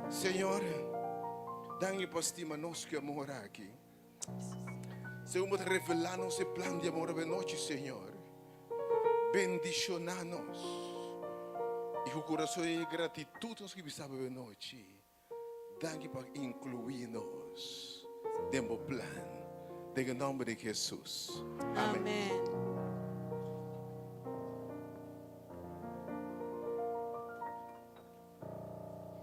Señor, danki pa stima nos ku amor aki. Señor, bo ta revelá nos e plan di amor avenochi, Señor. Bendishoná nos. I ku kurason yen di gratitut nos ke bisa bo avenochi. Danki pa inkluí nos den bo plan. Den e nòmber di Hesus. Amen.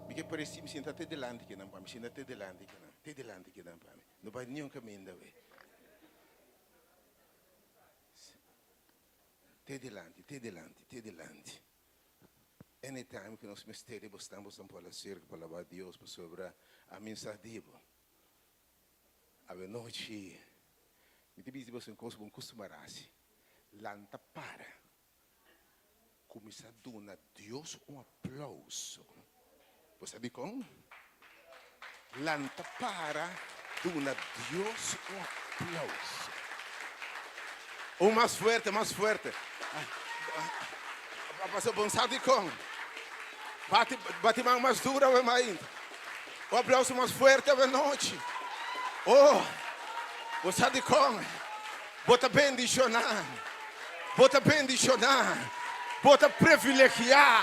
Mi ke paresi mi sinta te delanti kinan pa mi, sinta te delanti kinan, te delanti kinan pa mi. No bai niun kaminda we. Te delanti, te delanti, te delanti. Anytime ku nos mester di bo stan, bo stan por aserka pa alabá Dios pasobra ami sa di bo. Awenochi mi ta bisa di boso un kos ku bo kustumbrá hasi, lanta para. Kuminsá duna Dios un aplauso. Bo sa dikon? Lanta para duna Dios un aplauso. Un mas fuerte, mas fuerte. Pasobra bo sa dikon? Bati, bati man mas duro awe mainta. Un aplauso mas fuerte awe nochi. Oh, bo sa dikon? Bo ta bendishoná. Bo ta bendishoná. Bo ta privilegiá.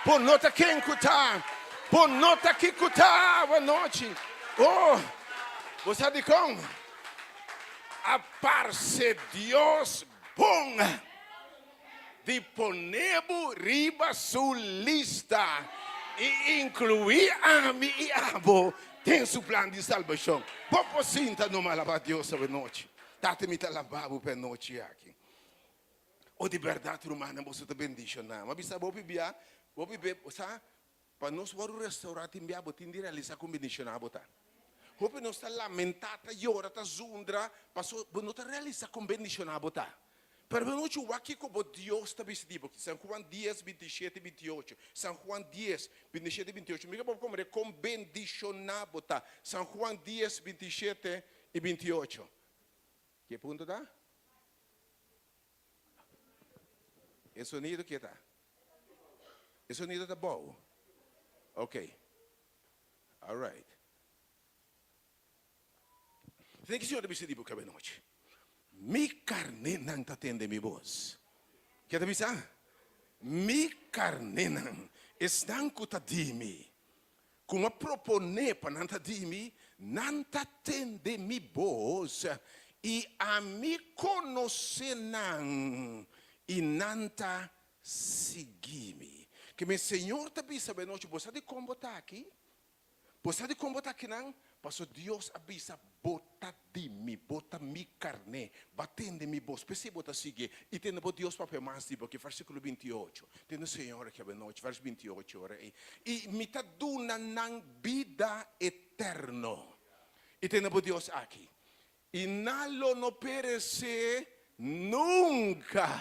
Bo no ta ken ku ta. Bo no ta ki ku ta awe nochi. Oh, bo sa dikon? A parse Dios bon di pone bo riba su lista i inkluí ami i abo den su plan di salbashon. Bo por sinta numa alabá Dios awe nochi. Tata mi ta alabá bo pa e nochi aki. O di bèrdat rumannan boso ta bendishoná. Mi a bisa bo hopi bia, hopi be, sa, pa nos wòrdu restourá tin bia bo tin di realisá kon bendishoná bo ta. Hopi nos ta lamentá, ta yora, ta zundra, paso bo no ta realisá kon bendishoná bo ta. Pero bo no wak kiko bo Dios ta bisa di bo. San Juan dies, bintishete, bintiocho. San Juan dies, bintishete, bintiocho. Mira bo komprende kon bendishoná bo ta. San Juan dies, bintishete i bintiocho. Ke punto ta? E sonido ke ta? E sonido ta bou? Ok. Alright. Tende ki Señor ta bisa di bo kabe nochi. Mi karnénan ta tende mi bos. Ke ta bisa? Mi karnénan, esnan ku ta di mi, ku mi a proponé pa nan ta di mi, nan ta tende mi bos, i ami konosé nan, i nan ta sigui mi. Ke mi Señor ta bisa bo e nochi, bo sa dikon bo ta aki? Bo sa dikon bo ta akinan? Pasobra Dios a bisa, Bo ta di mi, bo ta mi karné, bo a tende mi bos, p'esei bo ta sigui i tende bo Dios papia mas di bo. Aki versíkulo bintiocho. Tende Señor aki abenochi, vers bintiocho ora ei. I mi ta duna nan bida eterno. I tende bo Dios aki. I nan lo no peresé nunka,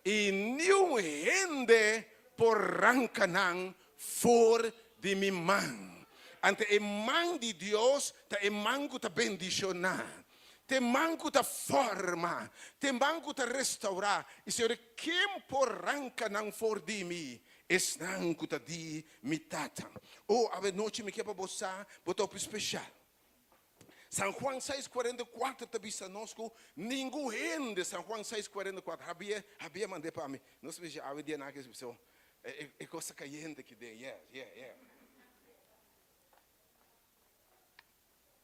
i niun hende por ranka nan for di mi man. Anto e man di Dios ta e man ku ta bendishoná, ta e man ku ta forma, ta e man ku ta restourá. I Señor, ken por ranka nan for di mi? Esnan ku ta di mi Tata. O, awenochi mi ke pa bo sa, bo ta hopi speshal. San Juan seis kuarenta i kuater ta bisa nos ku ningun hende, San Juan seis kuarenta i kuater, Habie, Habie mand'é pa mi, nos mester awe dia nan aki so e e kos ta kayente aki den, yeah, yeah, yeah.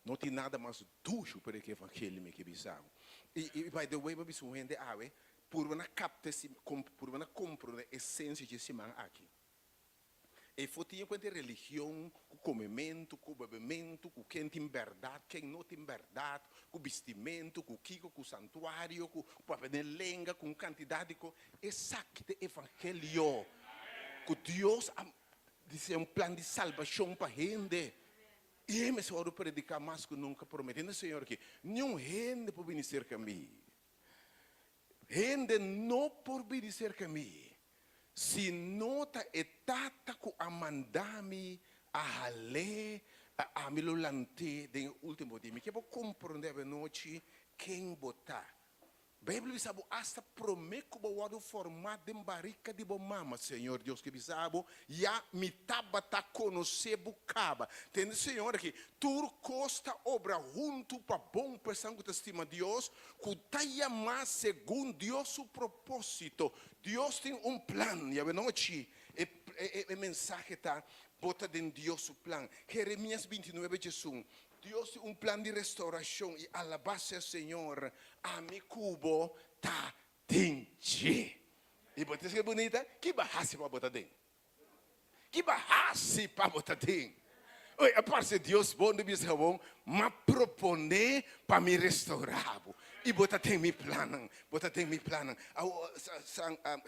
No tin nada mas dushu pero ke evangelio mi ke bisa bo. I i by the way mi a bisa un hende awe, purba na kapta e purba na komprende esensia dje siman aki. E for tin kuenta e religion, ku komementu, ku bebementu, ku ken tin bèrdat, ken no tin bèrdat, ku bistimentu, ku kiko, ku santuario, ku papia den lenga, ku un kantidat di kos. Esaki ta e evangelio ku Dios a diseña un plan di salbashon pa hende. I e mester wòrdu prediká mas ku nunka promé. Tende Señor aki, Niun hende por bini serka mi. Hende no por bini serka mi si no ta e Tata ku a manda mi a hal'é, a ami lo lant'é den e último dia. Mi ke bo komprondé avenochi ken bo ta. Beibel bisa bo asta promé ku bo wòrdu formá den barika di bo mama, Señor Dios ke bisa bo, ya mi tabata konosé bo kaba. Tende Señor aki, tur kos ta obra huntu pa bon pa esnan ku ta stima Dios, ku ta yamá segun Dios su propósito. Dios tin un plan. I awenochi e e mensahe ta, bo ta den Dios su plan. Jeremias 29 diesun, Dios tin un plan di restauracion y alaba sea Señor, ami cu bo ta den dje. Y bo ta escribi bunita? Ki bo a haci pa bo ta den? Ki bo a haci pa bo ta den? Oye, a parce Dios bon di bisa bon, m'a propone pa mi restaura bo. Y bo ta den mi plannan, bo ta den mi plannan. Awo,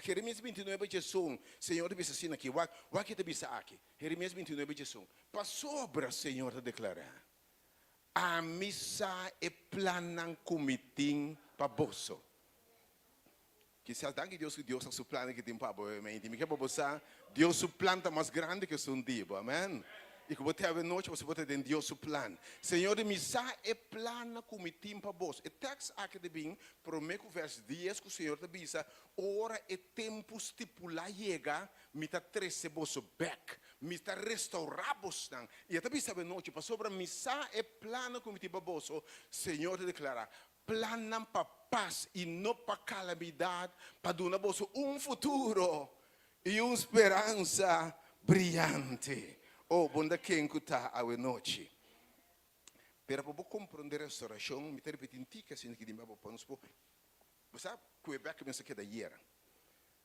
Jeremias 29 diesun, Señor ta bisa asina aki, wak, wak ke ta bisa aki. Jeremias 29 diesun, Pasobra Señor ta deklará, Ami sa e plannan ku mi tin pa boso. Kisas danki Dios ku Dios sa su plannan ku e tin pa bo. Amèn. Mi ke pa bo sa, Dios su plan ta mas grandi ku esun di bo. Amèn. I ku bo te awe nochi pasobra bo ta den Dios su plan. Señor di, mi sa e plannan ku mi tin pa boso. E tèks aki ta bin promé ku vèrs dies ku Señor ta bisa, Ora e tempu stipulá yega, Mi ta trese boso bèk, mi ta restourá bosnan. I e ta bisa awenochi, Pasobra mi sa e plannan ku mi tin pa boso, Señor ta deklará, plannan pa pas i no pa kalamidat, pa duna boso un futuro i un speransa briante. O, bo ta ken ku ta awenochi. Pero pa bo komprondé restourashon, mi ta ripití un tiki asina ki di mi pa bo pa nos por. Bo sa ku e bèk mester keda yera.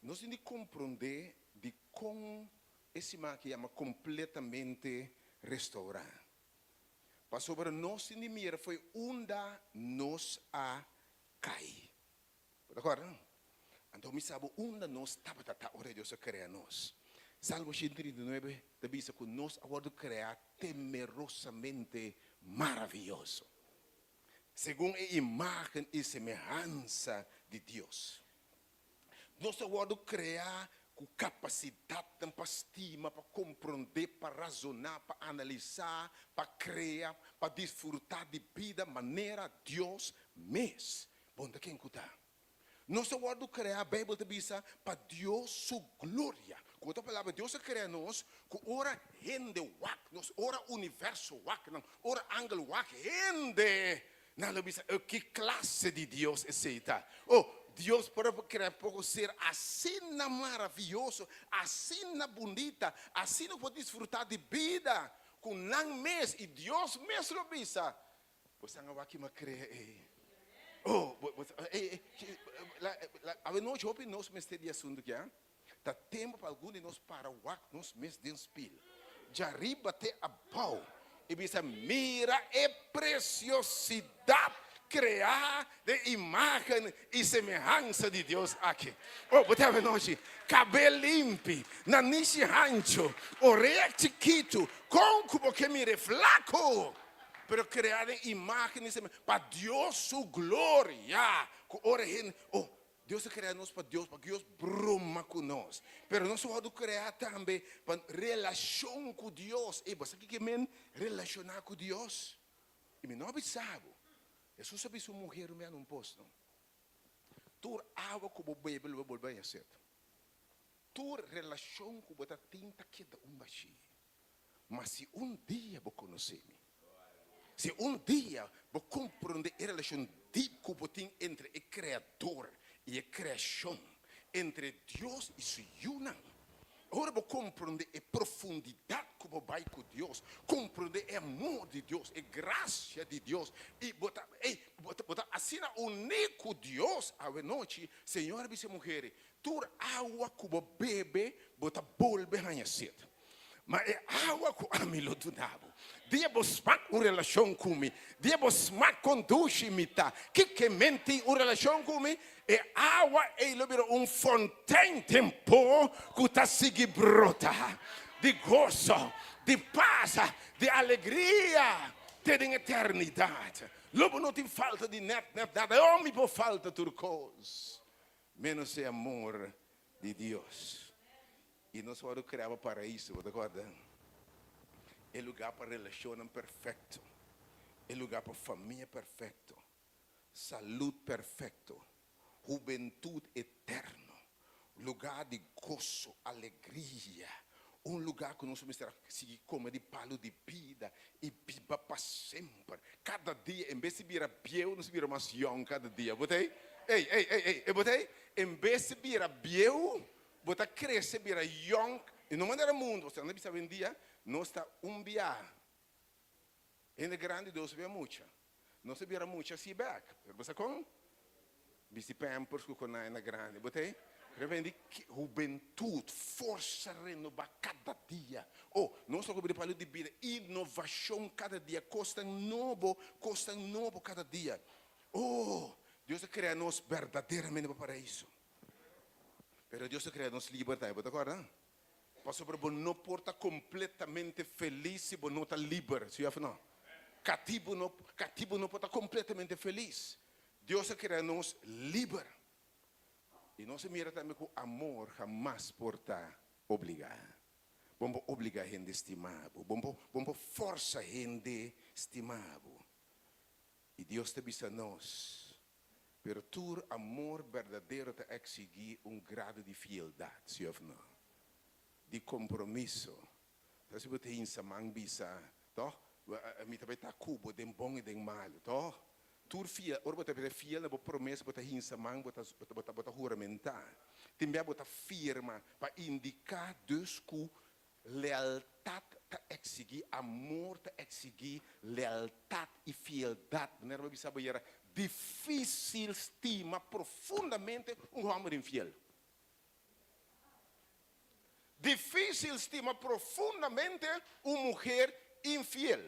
Nos tin di komprondé dikon e siman aki yama kompletamente restourá. Pasobra nos tin di mira fo'i unda nos a kai. Bo ta kòrda? Anto mi sa bo unda nos tabata ta ora Dios a krea nos. Salmo 139 ta bisa ku nos a wòrdu kreá temerosamente maravioso. Segun e imágen i semehansa di Dios. Nos a wòrdu kreá ku kapasidatnan pa stima, pa komprondé, pa razoná, pa analisá, pa krea, pa disfrutá di bida manera Dios mes. Bon ta ken ku ta? Nos a wòrdu kreá, Beibel ta bisa, pa Dios su gloria. Ku otro palabra, Dios a krea nos ku ora hende wak nos, ora universo wak nan, ora angel wak hende, nan lo bisa, Oh, ki klase di Dios esei ta! Oh, Dios por a krea poko ser asina maravioso, asina bunita, asina ku por disfrutá di bida ku nan mes, i Dios mes lo bisa, Bo san awor ki m'a krea ei. Oh, bo, bo, ei, ei, ki, la, la, awe nochi hopi nos mester di asuntu ki, ha? Ta tempu pa algun di nos para wak nos mes den spil, djariba te abou, i bisa, Mira e presiosidat kreá den imágen i semehansa di Dios aki. Oh, bo ta awe nochi, kabel limpi, nanishi hanchu, orea chikitu, kon ku bo ke mira e flaku? Pero krea den imágen i semehansa pa Dios su gloria. Ku ora hende, oh, Dios a krea nos pa Dios, pa Dios broma ku nos. Pero nos a wòrdu kreá tambe pa relashon ku Dios. Ey, bo sa kiko e men relashoná ku Dios? I mi no a bisa bo. Hesus a bisa un muher un bia na un pos, no? Tur awa ku bo bebe lo bo bolbe haña set. Tur relashon ku bo ta tin ta keda un bashí. Ma si un dia bo konosé mi, si un dia bo komprondé e relashon dip ku bo tin entre e Kreador i e kreashon, entre Dios i su yunan, ora bo komprondé e profundidat ku bo bai ku Dios, komprondé e amor di Dios, e grasia di Dios, i bo ta, ey, bo ta, bo ta asina uní ku Dios awenochi, Señor a bisa e muher, Tur awa ku bo bebe, bo ta bolbe haña set. Ma e awa ku ami lo duna bo, dia bo smak un relashon ku mi, dia bo smak kon dushi mi ta, kiko men tin un relashon ku mi, e awa ei lo bira un fontein den bo ku ta sigui brota di goso, di pas, di alegria te den eternidat. Lo bo no tin falta di nèt nèt nada, oh mi por falta tur kos. Menos e amor di Dios. I nos wòrdu kreá pa paraiso, bo ta kòrda? E lugá pa relashonnan perfekto, e lugá pa famia perfekto, salud perfekto. Hubentut eterno, lugá di goso, alegria, un lugá ku nos mester a sigui kome di palu di bida i biba pa semper. Kada dia, en bes di bira bieu, nos bira mas yòn kada dia. Bo ta ei? Ei, ei, ei, ei, e bo ta ei? En bes di bira bieu, bo ta krese bira yòn. I no manera mundu, osea, nan ta bisa awendia, nos ta un bia hende grandi, dos bia mucha. Nos a bira mucha así bek. Pero bo sa kon? Bisti pampers ku konai na grandi. Bo ta ei? Revendi hubentut, forsa renobá kada dia. Oh, nos ta kubri palu di bida, inovashon kada dia, kosnan nobo, kosnan nobo kada dia. Oh, Dios a krea nos berdaderamente pa paraiso. Pero Dios a krea nos liber tambe, bo ta kòrda? Pasobra bo no por ta kompletamente felis si bo no ta liber, si òf no? Katibu no, katibu no por ta kompletamente felis. Dios a krea nos liber. I nos a mira tambe ku amor hamas por ta obligá. Bo no por obligá hende stima bo. Bo no por, bo no por fòrsa hende stima bo. I Dios ta bisa nos, Pero tur amor berdadero ta eksigí un grado di fieldat, sí òf no? Di kompromiso. Ta si bo ta hinsa man bisa, tòg? Mi ta bai ta ku bo den bon i den malu, tòg? Tur fiel, ora bo ta bira fiel na bo promesa, bo ta hinsa man, bo ta, bo ta, bo ta huramentá. Tin bia bo ta firma pa indiká dus ku Lealtat ta eksigí amor ta eksigí lealtat i fieldat. Manera bo bisa bo yera difísil stima profundamente un hòmber infiel. Difísil stima profundamente un muher infiel.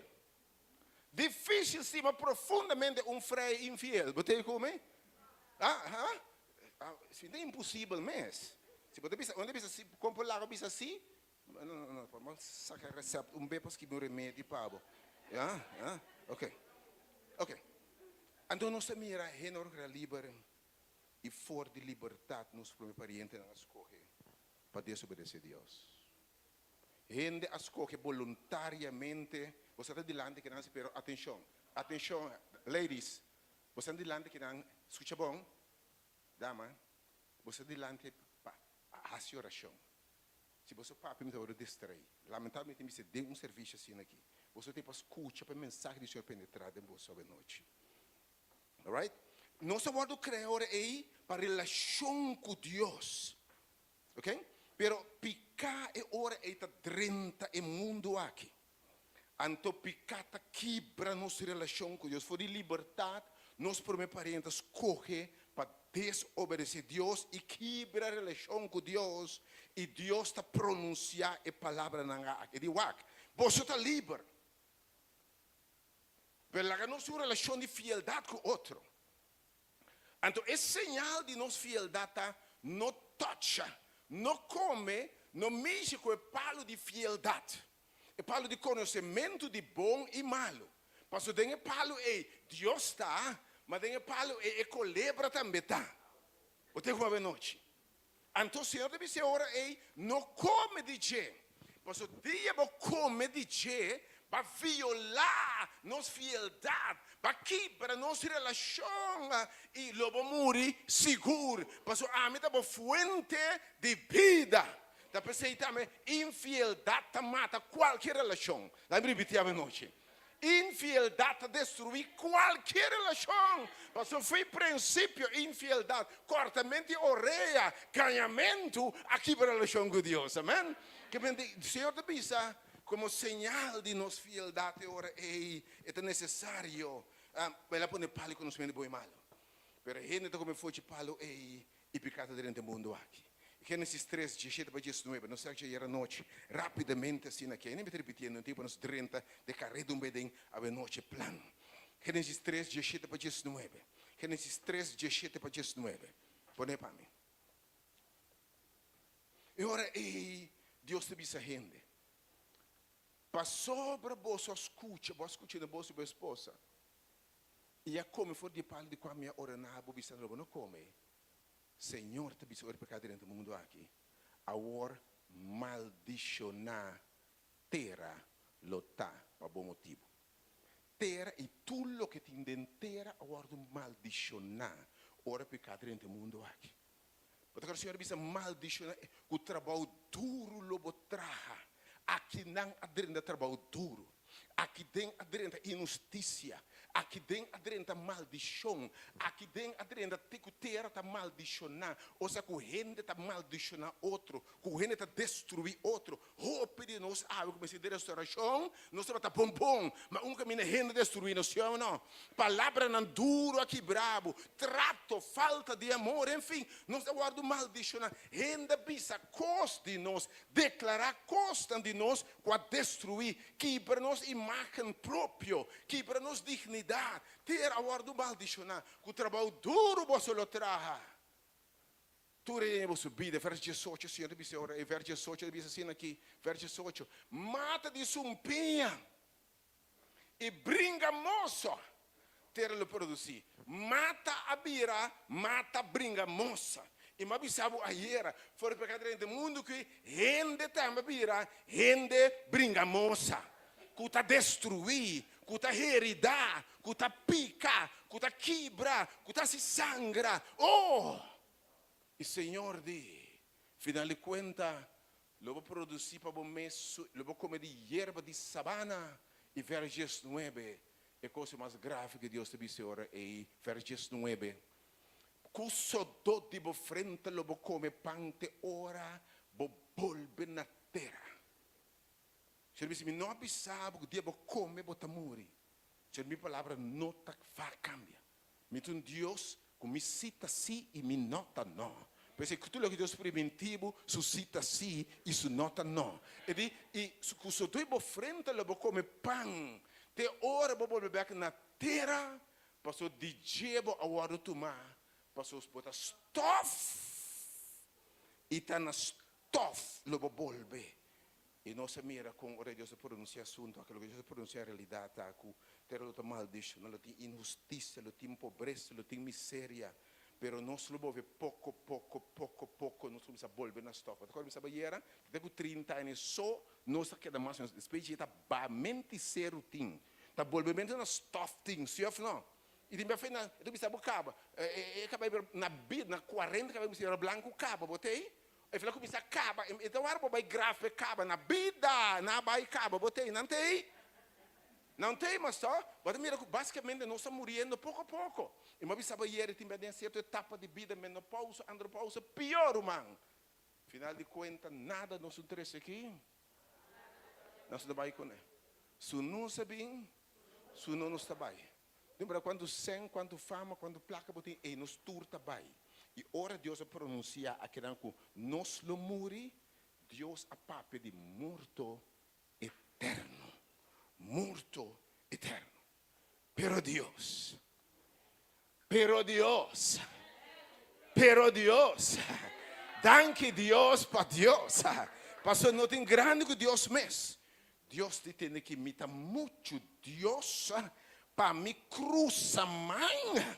Difísil stima profundamente un frei infiel. Bo ta ku mi? Ah, ah, ah, si ta imposibel mes. Si bo ta bisa, bo ta bisa si, kon por laga bisa si? No, no, no, por saka recept un be pa skibi un remedi pa bo. Ya, ah, ok. Ok. Anto nos ta mira hende ora ku ta liber i for di libertat nos prome parientenan a skohe pa desobedese Dios. Hende a skohe boluntariamente, bo sa ta dilanti kinan si pero atenshon, atenshon ladies, bo sa dilanti kinan, skucha bon, dama, bo sa dilanti pa hasi orashon. Si boso papia mi ta wòrdu distraí. Lamentablemente mi mester den un servisio asina aki. Boso tin pa skucha pa e mensahe di Señor penetrá den boso awenochi. Alright? Nos a wòrdu krea ora ei pa relashon ku Dios. Ok? Pero piká e ora ei ta drenta e mundu aki. Anto piká ta kibra nos relashon ku Dios. For di libertat, nos promé parent a skohe pa desobedesé Dios i kibra relashon ku Dios, i Dios ta pronunsiá e palabranan aki. E di, Wak, boso ta liber, pero laga nos un relashon di fieldat ku otro. Anto e señal di nos fieldat ta no tocha, no kome, no mishi ku e palu di fieldat, e palu di konosementu di bon i malu. Pasobra den e palu ei Dios ta, ma den e palu ei e kolebra tambe ta. Bo tin ku awenochi. Anto Señor ta bisa e ora ei, No kome di dje, pasobra dia bo kome di dje, bo a violá nos fieldat, bo a kibra nos relashon i lo bo muri sigur, pasobra ami ta bo fuente di bida. Ta p'esei tambe infieldat ta mata kualke relashon. Laat mi ripití awenochi. Infieldat ta destruí kualkier relashon. Pasobra fo'i prinsipio infieldat, kòrtamentu di orea, gañamentu a kibra relashon ku Dios. Amèn. Ke men di, Señor ta bisa komo señal di nos fieldat e ora ei e ta nesesario pa el a pone palu i konosementu di bon i malu. Pero hende ta kome fochi palu ei I piká ta drenta e mundu aki. Génesis tres, diesshete pa diesnuebe, Nos sa dje ayeranochi, rápidamente asina aki, ainda mi ta ripitiendo, no tin pa nos drenta den kareda un be den awenochi plan. Génesis tres, diesshete pa diesnuebe, Génesis tres, diesshete pa diesnuebe. Pone pa mi. E ora ei Dios ta bisa hende, Pasobra boso a skucha, bo a skucha na bos di bo esposa, I a kome for di e palu di kua mi a ordená bo bisa lo bo no kome. Señor ta bisa ora pekado drenta mundu aki, awor maldishoná tera lo ta pa bo motibu. Tera i tur loke tin den tera a wòrdu maldishoná. Ora piká drenta e mundu aki. Bo ta kere Señor a bisa maldishoná ku trabou duru lo bo traha. Aki nan a drenta trabou duru. Aki den a drenta inhustisia. Aki den a drenta maldishon. Aki den a drenta te ku tera ta maldishoná, osea ku hende ta maldishoná otro, ku hende ta destruí otro. Hopi di nos awe ku mester di restaurashon, nos tabata bon bon, ma un kaminda hende destruí nos, sí o no? Palabranan duru a kibra bo, trato, falta di amor, enfin, nos a wòrdu maldishoná. Hende a bisa kos di nos, deklará kosnan di nos ku a destruí, kibra nos imágen propio, kibra nos dignidat. Tera a wòrdu maldishoná. Ku trabou duru boso lo traha. Tur e boso bida. Vers diesocho, Señor ta bisa ora ei, vers diesocho ta bisa asina aki, vers diesocho, Mata di sumpiña i bringa moso, tera lo produsí. Mata a bira mata bringa mosa. I mi a bisa bo ayera, for di peka drenta e mundu ki hende tambe a bira hende bringa mosa, ku ta destruí, ku ta heridá, ku ta pika, ku ta kibra, ku ta hasi sangra. Oh! I Señor di, Final di kuenta, lo bo produsí pa bo mes, lo bo kome di yerba di sabana. I vers diesnuebe, e kos mas grave ku Dios ta bisa e ora ei, vers diesnuebe, Ku sodó di bo frente lo bo kome pan te ora bo bolbe na tera. Señor bisa, Mi no a bisa bo ku dia bo kome bo ta muri. Señor, mi palabra no ta kambia. Mi ta un Dios ku mi sí ta sí i mi no ta no. P'esei ku tur loke Dios primintí bo, su sí ta sí i su no ta no. E di, I ku sodó bo frente lo bo kome pan te ora bo bolbe bèk na tera, pasobra di dje bo a wòrdu tumá, pasobra bo ta stòf i ta na stòf lo bo bolbe. I nos a mira kon ora Dios a pronunsiá asuntu aki, loke Dios a pronunsiá en realidat ta ku tera lo ta maldishon, lo tin inhustisia, lo tin pobresa, lo tin miseria, pero nos lo bolbe poko poko, poko poko nos kuminsá bolbe na stòf. Bo ta kòrda mi sa bayera? Ta te ku trinta aña so nos a keda mas o menos, despues dje ta bamenti seru tin, ta bolbementu na stòf tin, si òf no? I tin bia na, e ta bisa bo kaba, e kaba na bida, na kuarenta kaba e blanku kaba, bo ta ei? E fla kuminsá kaba, e ta wara bo bai graf p'e kaba na bida, na bai kaba, bo t'ei, nan t'ei? Nan t'ei, mas tò, bo ta mira ku basikamente nos ta muriendo poko poko. I mi a bisa bo ayera, tin bia den sierto etapa di bida, menopousa, andropousa, pió ruman. Final di kuenta nada nos no trese aki, nos no ta bai kuné. Su nos a bin, su no nos ta bai. No importa kuantu sèn, kuantu fama, kuantu plaka bo tin, ei nos tur ta bai. I ora Dios a pronunsiá akinan ku nos lo muri, Dios a papia di morto eterno. Morto eterno. Pero Dios, pero Dios, pero Dios, danki Dios pa Dios, pasobra no tin grandi ku Dios mes. Dios di tende ki mi ta muchu Dios pa mi krusa man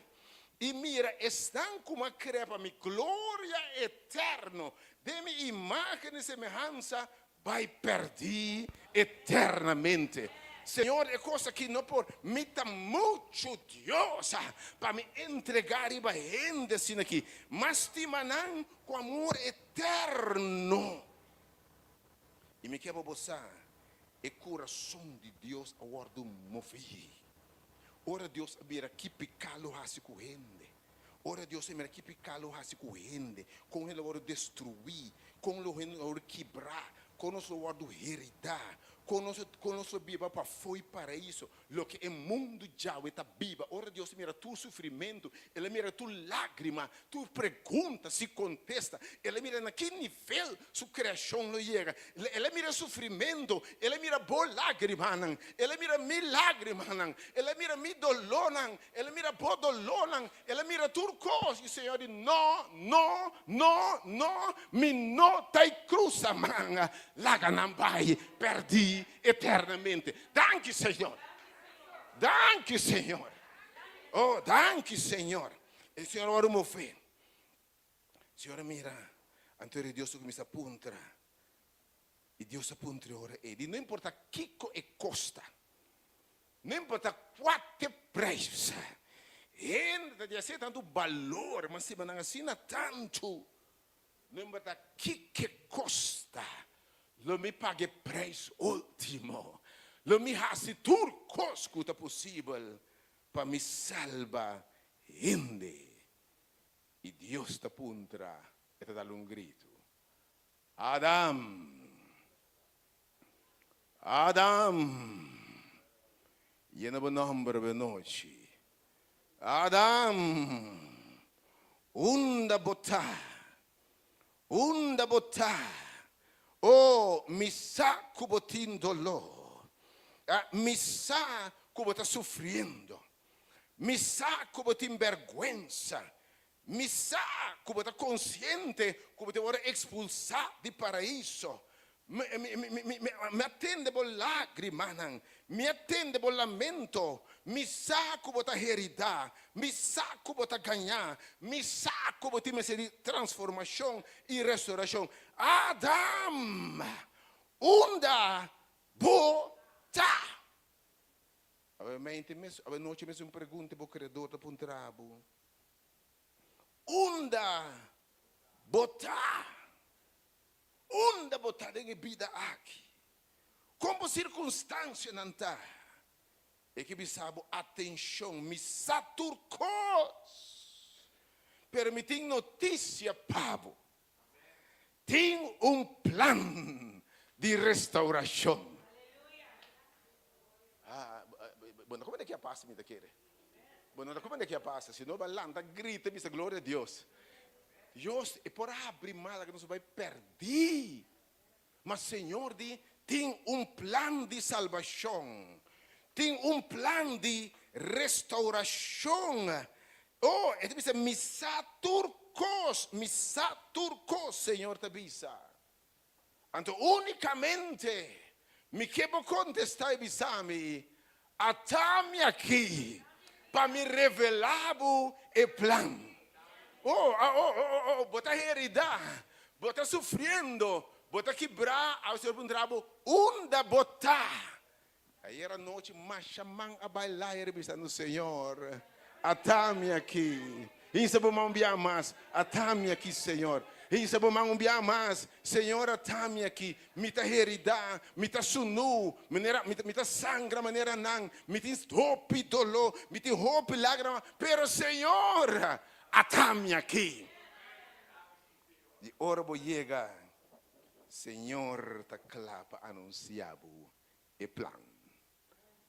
i mira esnan ku mi a krea pa mi gloria eterno den mi imagen i semehansa bai pèrdí eternamente. Señor, e kos aki no por, mi ta muchu Dios pa mi entregá riba hende asin'aki, m'a stima nan ku amor eterno. I mi ke pa bo sa, e kurason di Dios a wòrdu moví. Ora Dios a mira ki piká lo hasi ku hende, ora Dios a mira ki piká lo hasi ku hende, kon hende lo wòrdu destruí, kon lo hende lo wòrdu kibrá, kon nos lo wòrdu heridá, kon nos kon nos lo biba pafó i paraiso, Loke e mundu djawe ta biba. Ora Dios a mira tur sufrimentu, El a mira tur lágrima, tur pregunta sin kontesta. El a mira na ki nivel Su kreashon lo yega. El a mira sufrimentu, El a mira bo lágrimanan, El a mira mi lágrimanan, El a mira mi dolónan, El a mira bo dolónan, El a mira tur kos. I Señor di, No, no, no, no, mi no ta e krusa man, laga nan bai pèrdí eternamente. Danki Señor. Danki Señor. Oh, danki Señor. E Señor a wòrdu move. Señor a mira, anto ora Dios a kuminsá puntra. I Dios a puntra e ora ei, di no importa kiko e kosta, no importa kua t'e prijs. Hende ta di asina tantu balor, ma stima nan asina tantu, no importa kiko kosta, lo mi paga e preis ultimo, lo mi hasi tur kos ku ta posibel pa mi salba hende. I Dios ta puntra, e ta dal un gritu, Adam! Adam! Yena bo nomber bo nochi. Adam! Unda bo ta? Unda bo ta? Oh, mi sa ku bo tin doló. Mi sa ku bo ta sufriendo. Mi sa ku bo tin bèrgwensa. Mi sa ku bo ta konsiente ku bo ta wòrdu ekspulsá di Paraiso. Mi a tende bo lágrimanan. Mi a tende bo lamento. Mi sa ku bo ta heridá. Mi sa ku bo ta gañá. Mi sa ku bo tin mester di transformashon i restorashon. Adam! Unda bo ta? Awe mente mes, awe nochi mes un pregunta bo Creador ta puntra bo, Unda bo ta? Unda bo ta den e bida aki? Kon bo sirkunstansianan ta? E ke bisa bo, Atenshon, mi sa tur kos, pero mi tin notisia pa bo. Tin un plan di restaurashon. Bo no comprende ki a pasa, mi ta kere. Bo no ta comprende ki a pasa. Si no, bo a lanta grita i bisa, Gloria a Dios. Dios e por habri mala ku nos bai pèrdí. Ma Señor di, Tin un plan di salbashon. Tin un plan di restaurashon. Oh, e ta bisa, Mi sa tur kos, mi sa tur kos, Señor ta bisa. Anto únikamente mi ke bo kontestá i bisa mi, Ata mi aki pa mi revelá bo e plan. Oh, oh, oh, oh, oh, bo ta heridá, bo ta sufriendo, bo ta kibrá, awe Señor puntra bo, Unda bo ta? Ayer anochi masha man a bai layer bisando, Señor, ata mi aki. Hinsa bo man un bia mas, ata mi aki, Señor. Hinsa bo man un bia mas, Señor, ata mi aki. Mi ta heridá, mi ta sunú, manera, mi ta, mi ta sangra manera nan, mi tin hopi doló, mi tin hopi lágrima, pero Señor, ata mi aki. I ora bo yega, Señor ta kla pa anunsiá bo e plan.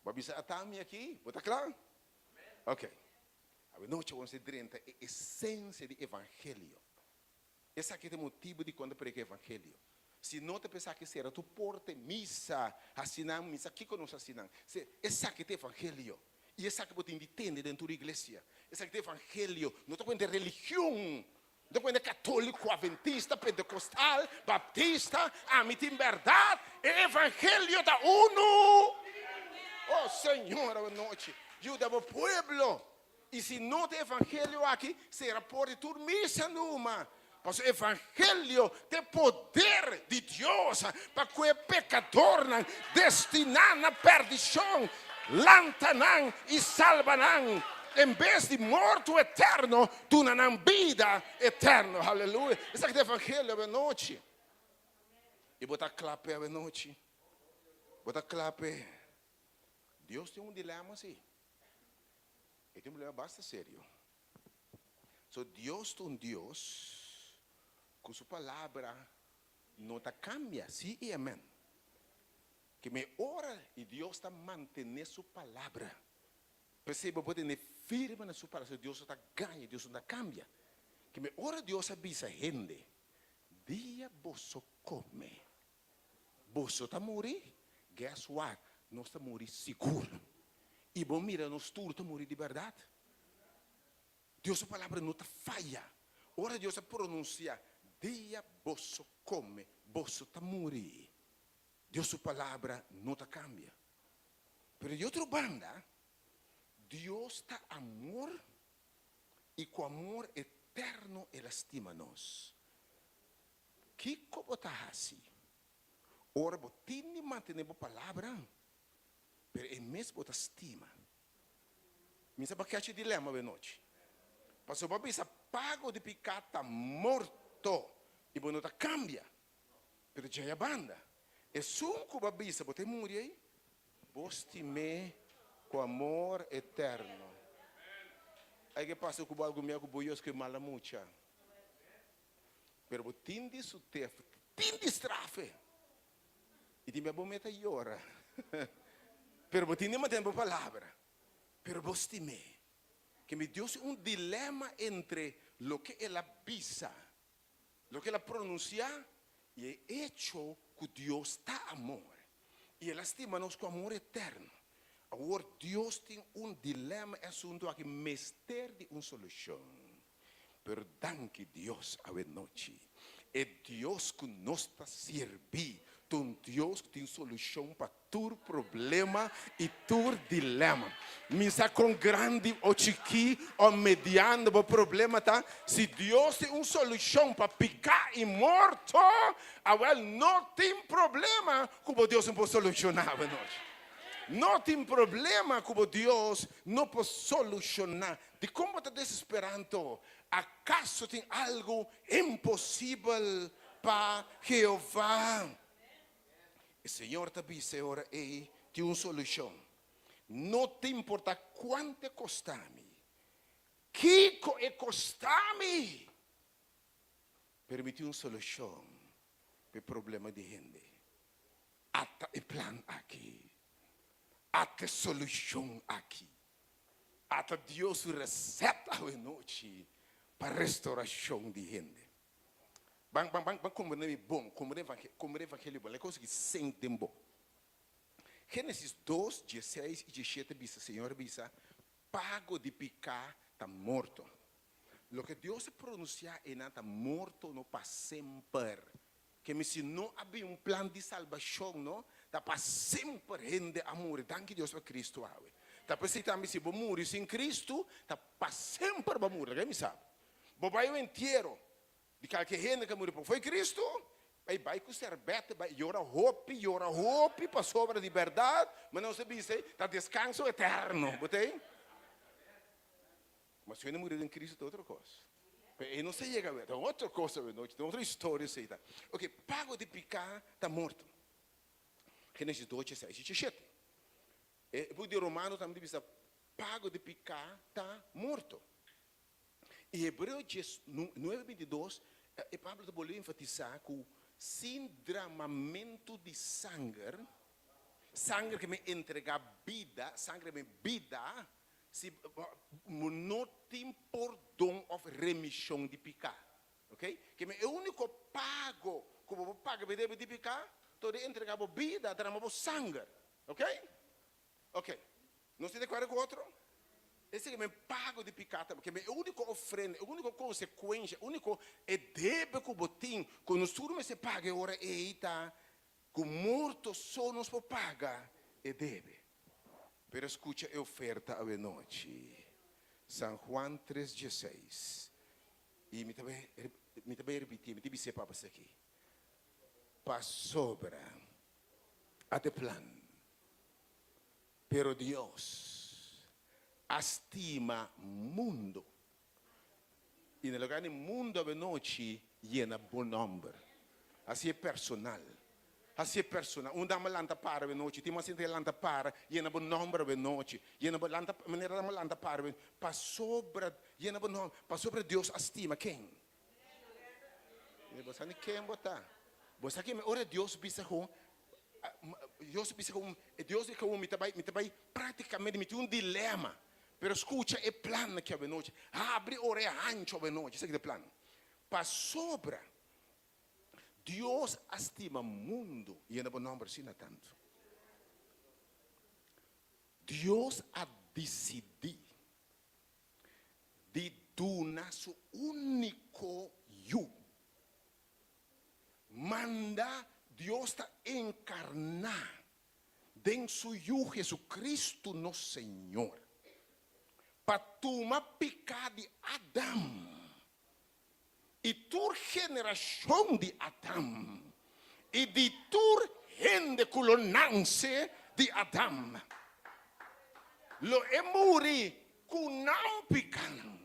Bo a bisa ata mi aki? Bo ta kla? Ok. Awenochi bo mester drenta e esensia di evangelio. Esaki ta e motibu dikon ta prediká evangelio. Si no ta pensa ki sera tur porta e misa, hasi nan misa kiko nos hasi nan. Esaki ta evangelio. I esaki bo tin di tende den tur iglesia. Esaki ta evangelio. No ta kuenta religion. No ta kuenta katoliko, aventista, pentekostal, baptista. Ami tin bèrdat. E evangelio ta unu. Oh Señor, awanochi yuda bo pueblo. I si no ta evangelio aki, sera por di tur misa numa. Pasobra evangelio ta e poder di Dios pa ku e pekadornan destiná na pèrdishon lanta nan i salba nan, en bes di morto eterno, duna nan bida eterno. Haleluya! Esaki ta evangelio awenochi. I bo ta kla p'e awenochi? Bo ta kla p'e? Dios tin un dilema si. E tin un problema basta serio. So Dios ta un Dios ku su palabra no ta kambia, sí i amèn. Ke me ora i Dios ta mantené su palabra. P'esei bo por tene firme na su palabra, so Dios no ta gaña, Dios no ta kambia. Ke me ora Dios a bisa hende, dia boso kome, Boso ta muri? Guess what? Nos ta muri sigur. I bo mira nos tur ta muri di bèrdat. Dios su palabra no ta faya. Ora Dios a pronunsiá, Dia boso kome, boso ta muri. Dios su palabra no ta kambia. Pero di otro banda, Dios ta amor i ku amor eterno el a stima nos. Kiko bo ta hasi ora bo tin di mantené bo palabra, pero e mes bo ta stima? Mi sa pa kechi dilema awe nochi. Pasobra bo a bisa pago di piká ta morto i bo no ta kambia. Pero djei a banda, esun ku bo a bisa bo ta e muri ei, bo stim'é ku amor eterno. Ai ke pasa ku bo algun bia ku bo yos ku e mala mucha. Pero bo tin di sut'é, tin di straf'é. I tin bia bo meta yora. Pero bo tin di mantené bo palabra. Pero bo stim'é. Ke mi Dios tin un dilema entre loke el a bisa, loke el a pronunsiá i e echo ku Dios ta amor. I el a stima nos ku amor eterno. Awor Dios tin un dilema, e asuntu aki mester di un solushon. Pero danki Dios awe nochi. E Dios ku nos ta sirbi ta un Dios ku tin solushon pa tur problema i tur dilema. Mi sa kon grandi o chikí o mediano bo problema ta, si Dios tin un solushon pa piká i morto, awel no tin problema ku bo Dios no por solushoná awe nochi. No tin problema ku bo Dios no por solushoná. Dikon bo ta desesperá anto? Akaso tin algu imposibel pa Jehová? E Señor ta bisa e ora ei, Tin un solushon. No ta importá kuantu e kosta mi, kiko e kosta mi, pero mi tin un solushon pa e problema di hende. Ata e plan aki. Ata e solushon aki. Ata Dios su resèpt awenochi pa restorashon di hende. Ban, ban, ban, ban komprendé mi bon, komprendé evange, komprendé evangelio bon, laga kos aki sink den bo. Génesis dos, dieseis i diesshete bisa, Señor a bisa, Pago di piká ta morto. Loke Dios a pronunsiá einan ta morto no pa semper. Ke mi si no a bin un plan di salbashon no, ta pa semper hende a muri. Danki Dios pa Cristo awe. Ta p'esei tambe si bo muri sin Cristo, ta pa semper bo a muri. Laga mi sa. Bo bai un entiero di kalke hende ku a muri por fo'i Cristo, bai bai ku sèrbète, bai yora hopi, yora hopi pasobra di bèrdat, ma nos ta bisa ta deskanso eterno. Bo ta ei? Ma si hende muri den Cristo ta otro cos. Pero e no sa yega awe, ta otro cos awe nochi, ta otro historia esey ta. Ok, pago di pica ta morto. Genesis 2, 16 y 17. E boek di Romano tambe ta bisa pago di pica ta morto. Y Hebreo 9, 22, e Pablo ta bolbe enfatisa cu sin dramamento di sanger, sanger ke men entrega bida, sanger ke men bida, Si bo no tin pordon of remishon di piká. Ok? Ke men e úniko pago ku bo por paga pa e debe di piká ta di entregá bo bida, drama bo sanger. Ok? Ok. Nos tin di akuerdo ku otro? Esei ke men pago di piká ta. Ke men e úniko ofrenda, e úniko konsekuensha, e úniko e debe ku bo tin ku nos tur mester paga e ora ei ta ku morto so nos por paga e debe. Pero skucha e oferta awenochi. San Juan tres dieseis. I mi ta bai mi ta bai ripití, mi ta bis'é papa esaki. Pasobra a te plan, pero Dios a stima mundu. I na lugar di mundu awenochi yena bo nomber. Hasié personal. Hasié personal. Un dama lanta para awenochi, tin mas hende lanta para, yena bo nomber awenochi. Yena bo lanta, manera dama lanta para awenochi. Pasobra, yena bo nomber, pasobra Dios a stima ken? Bo sa ni ken bo ta. Bo sa ken, ora Dios bisa ku, Dios bisa ku, Dios di ku mi ta bai, mi ta bai práktikamente mi tin un dilema. Pero skucha e plan aki awenochi. Habri orea hanchu awenochi. Esaki ta e plan. Pasobra Dios a stima mundu, yena bo nòmber asina tantu. Dios a disidí di duna su úniko Yu. Manda Dios ta enkarná den su Yu Jesucristo nos Señor, pa tuma piká di Adam i tur generashon di Adam i di tur hende ku lo nanse di Adam. Lo e muri. Ku nan pikánan.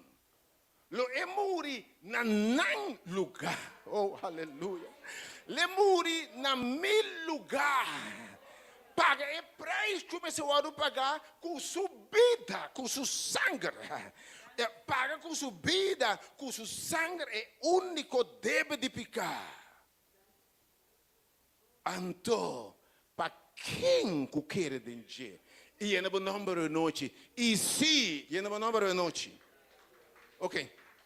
Lo e muri na nan lugá. Oh, aleluya. L'e muri na mi lugá. Paga e preis ku mester wòrdu pagá ku su bida, ku su sanger. Paga ku su bida, ku su sanger e úniko debe di piká. Anto, pa ken ku kere den dje i yena bo nòmber anochi, i si yena bo nòmber anochi. Ok,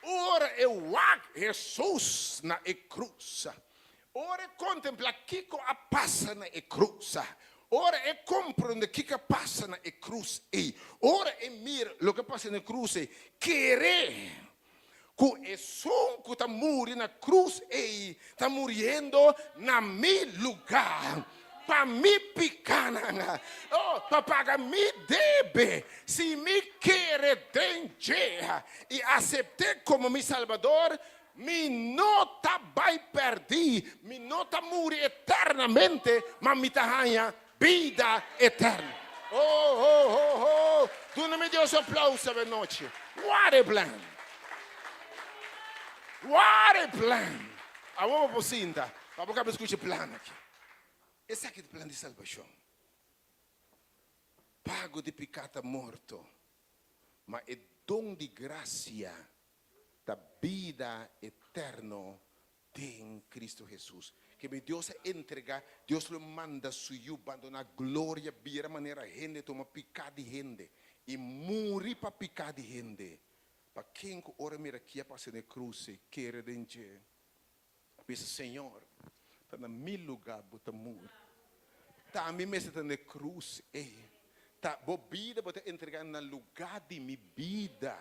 ora e wak Hesus na e krus, ora e kontemplá kiko a pasa na e krus, ora e komprondé kiko a pasa na e krus ei, ora e mira loke a pasa na e krus ei, kere ku esun ku ta muri na krus ei ta muriendo na mi lugá, pa mi pikánan, oh, pa paga mi debe. Si mi kere den dje i asept'é komo mi Salbador, mi no ta bai pèrdí, mi no ta muri eternamente, ma mi ta haña bida eterno. Oh, oh, oh, oh. Duna mi Dios un aplauso awe nochi. What a plan! What a plan! Awor bo por sinta pa bo kaba skucha e plan aki. Esaki ta e plan di salbashon. Pago di piká ta morto, ma e don di grasia ta bida eterno Den Cristo Hesus, keme Dios a entrega, Dios lo manda Su Yu bandona gloria, bira manera hende, tuma piká di hende, i muri pa piká di hende, pa ken ku ora mira ki a pasa den e krus ei, kere den dje, bisa, Señor, ta na mi lugá Bo ta muri. Ta mi mester ta na e krus ei. Ta bo bida bo ta entregá na lugá di mi bida,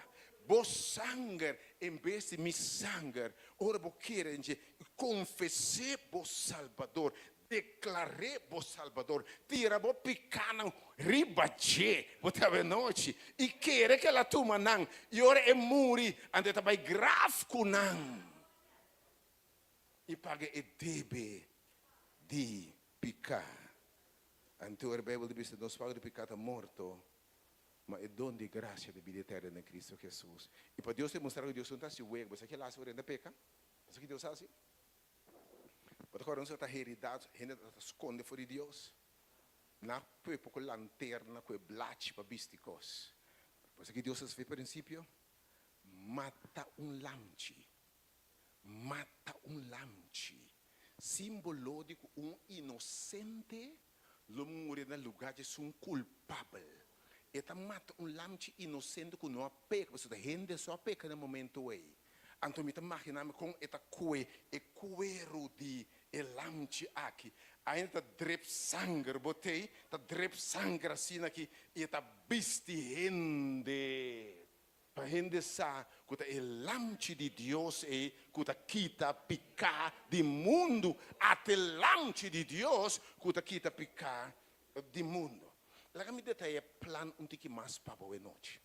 bo sanger en bes di mi sanger. Ora bo kere en dje, konfes'é bo Salbador, deklar'é bo Salbador, tira bo pikánan riba dje, bo ta awenochi, i kere ku el a tuma nan, i ora e muri, anto e ta bai graf ku nan i paga e debe di piká. Anto e Bijbel ta bisa, Nos pago di piká ta morto, ma e don di grasia ta bida eterno den Cristo Jesus. I pa Dios demostra ku Dios no ta hasi wega, bo sa ki el hasi ora hende ta peka? Bo sa ki Dios hasi? Bo ta kòrda nos ta heridá, hende ta skonde for di Dios? Nan a pue poko lanterna ku e blachi pa bisti kos. Bo sa ki Dios hasi for e prinsipio? Mata un lamchi. Mata un lamchi, simbolo di ku un inosente lo muri na lugá di esun kulpabel. E ta mata un lamchi inosente ku no a peka, pasobra ta hende so a peka na e momento ei. Anto mi ta maginá mi kon e ta kue e kueru di e lamchi aki. Ainda ta drep sanger, bo tei, ta drep sanger asina aki i e ta bisti hende. Pa hende sa ku ta e Lamchi di Dios ei ku ta kita piká di mundu, ata e Lamchi di Dios ku ta kita piká di mundu. Laga mi detayá e plan un tiki mas pa bo e nochi.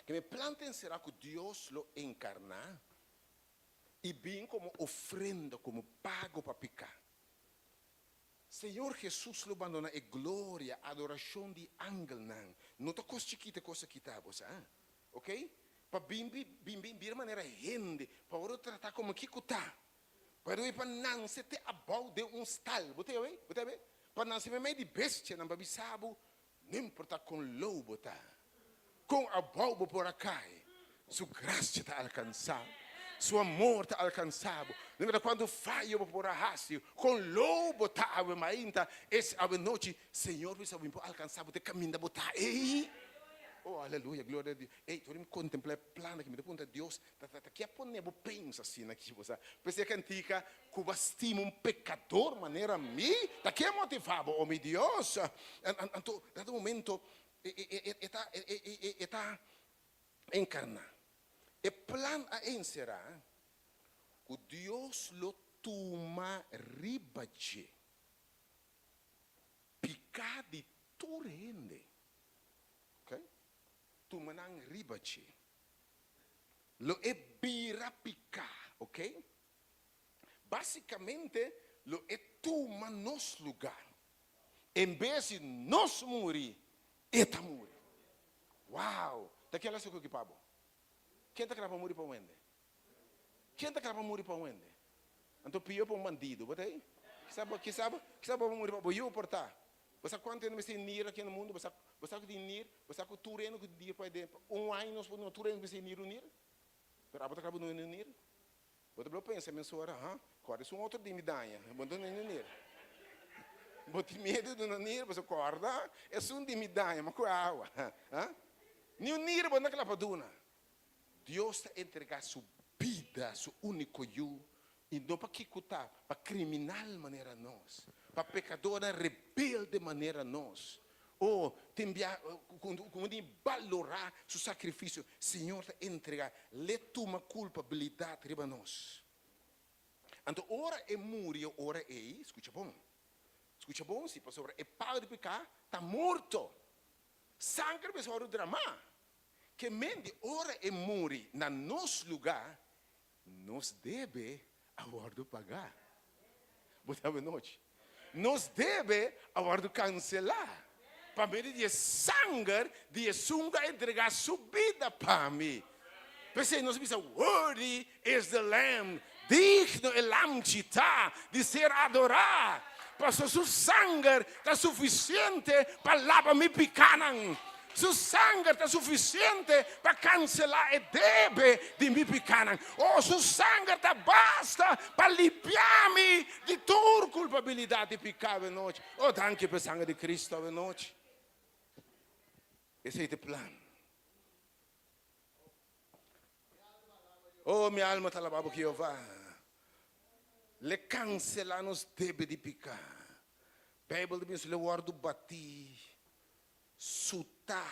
Ke mi plan ta enserá ku Dios lo enkarná i bin komo ofrenda, komo pago pa piká. Señor Jesus lo bandona e gloria, adoracion di angelnan. No ta cos chikito e cos aki ta, bo sa. Ok? Pa bin bin bin bira manera hende, pa worde trata como kico ta. Pero e pa nanse te abao den un stal. Bo ta yawe? Bo ta yawe? Pa nanse meimei di bestianan pa bisa bo, no importa con lou bo ta, con abao bo por a cay, Su gracia ta alcansa bo, Su amor ta alcansa bo. No importa cuanto fayo bo por a haci, con lou bo ta awe mainta, es awe nochi, Señor bisa bo mi por alcansa bo te caminda bo ta ey. Oh, aleluya, gloria a Dios. Ey, ora mi contempla e plan aki, mi ta puntra Dios, ta, ta, ta ke a pone bo pensa asina aki, bo sa? P'esei e cantica, Cu bo a stima un pecador manera mi, ta ke a motiva bo, oh mi Dios? Anto, dado momento, e ta, e ta encarna. E plan a encera cu Dios lo tuma riba dje pica di tur hende. Ok? Tuma nan riba dje. Lo e bira pica, ok? Básicamente lo e tuma nos lugar. En bes di nos muri, e ta muri. Wow! Ta ken lo hasi koki pa bo? Ken ta kla pa muri pa un hende? Ken ta kla pa muri pa un hende? Anto pio pa un bandido, bo ta ei? Kisa bo, kisa bo, kisa bo muri pa bo yu por ta. Bo sa kuantu hende mester tin nir aki na mundu? Bo sa, bo sa ku tin nir? Bo sa ku tur hende ku tin nir pa den un aña nos por duna tur hende ku mester tin nir un nir? Pero abo ta kla pa duna un nir? Bo ta blo pensa mesora, ha, kòrda esun otro di mi daña, bo no ta duna un nir. Bo tin miedu di duna nir, pasobra kòrda esun di mi daña, ma ku awa, ha? Ni un nir bo no ta kla pa duna. Dios ta entregá su bida, su úniko Yu, i no pa kiko ta, pa kriminal manera nos, pa pekadornan rebelde manera nos. O, tin bia ku tin balorá su sakrifisio. Señor ta entregá, l'e tuma kulpabilidat riba nos. Anto ora e muri e ora ei, skucha bon, skucha bon si, pasobra e pago di piká ta morto. Sanger mester wòrdu dramá. Ke men di ora e muri na nos lugá, nos debe a wòrdu pagá. Bo ta anochi. Nos debe a wòrdu kanselá pa medio di e sanger di esun ku a entregá su bida pa mi. P'esei nos bisa, Worthy is the Lamb, digno e Lamchi ta di ser adorá, pasobra su sanger ta sufisiente pa laba mi pikánan. Su sanger ta sufisiente pa kanselá e debe di mi pikánan. O, su sanger ta basta pa limpiá mi di tur kulpabilidat di piká awenochi. O, danki pa e sanger di Kristu awenochi. Esei ta e plan. Oh, mi alma ta alabá bo, Jehová. L'e kanselá nos debe di piká. Beibel ta bisa, L'e wòrdu batí, sutá,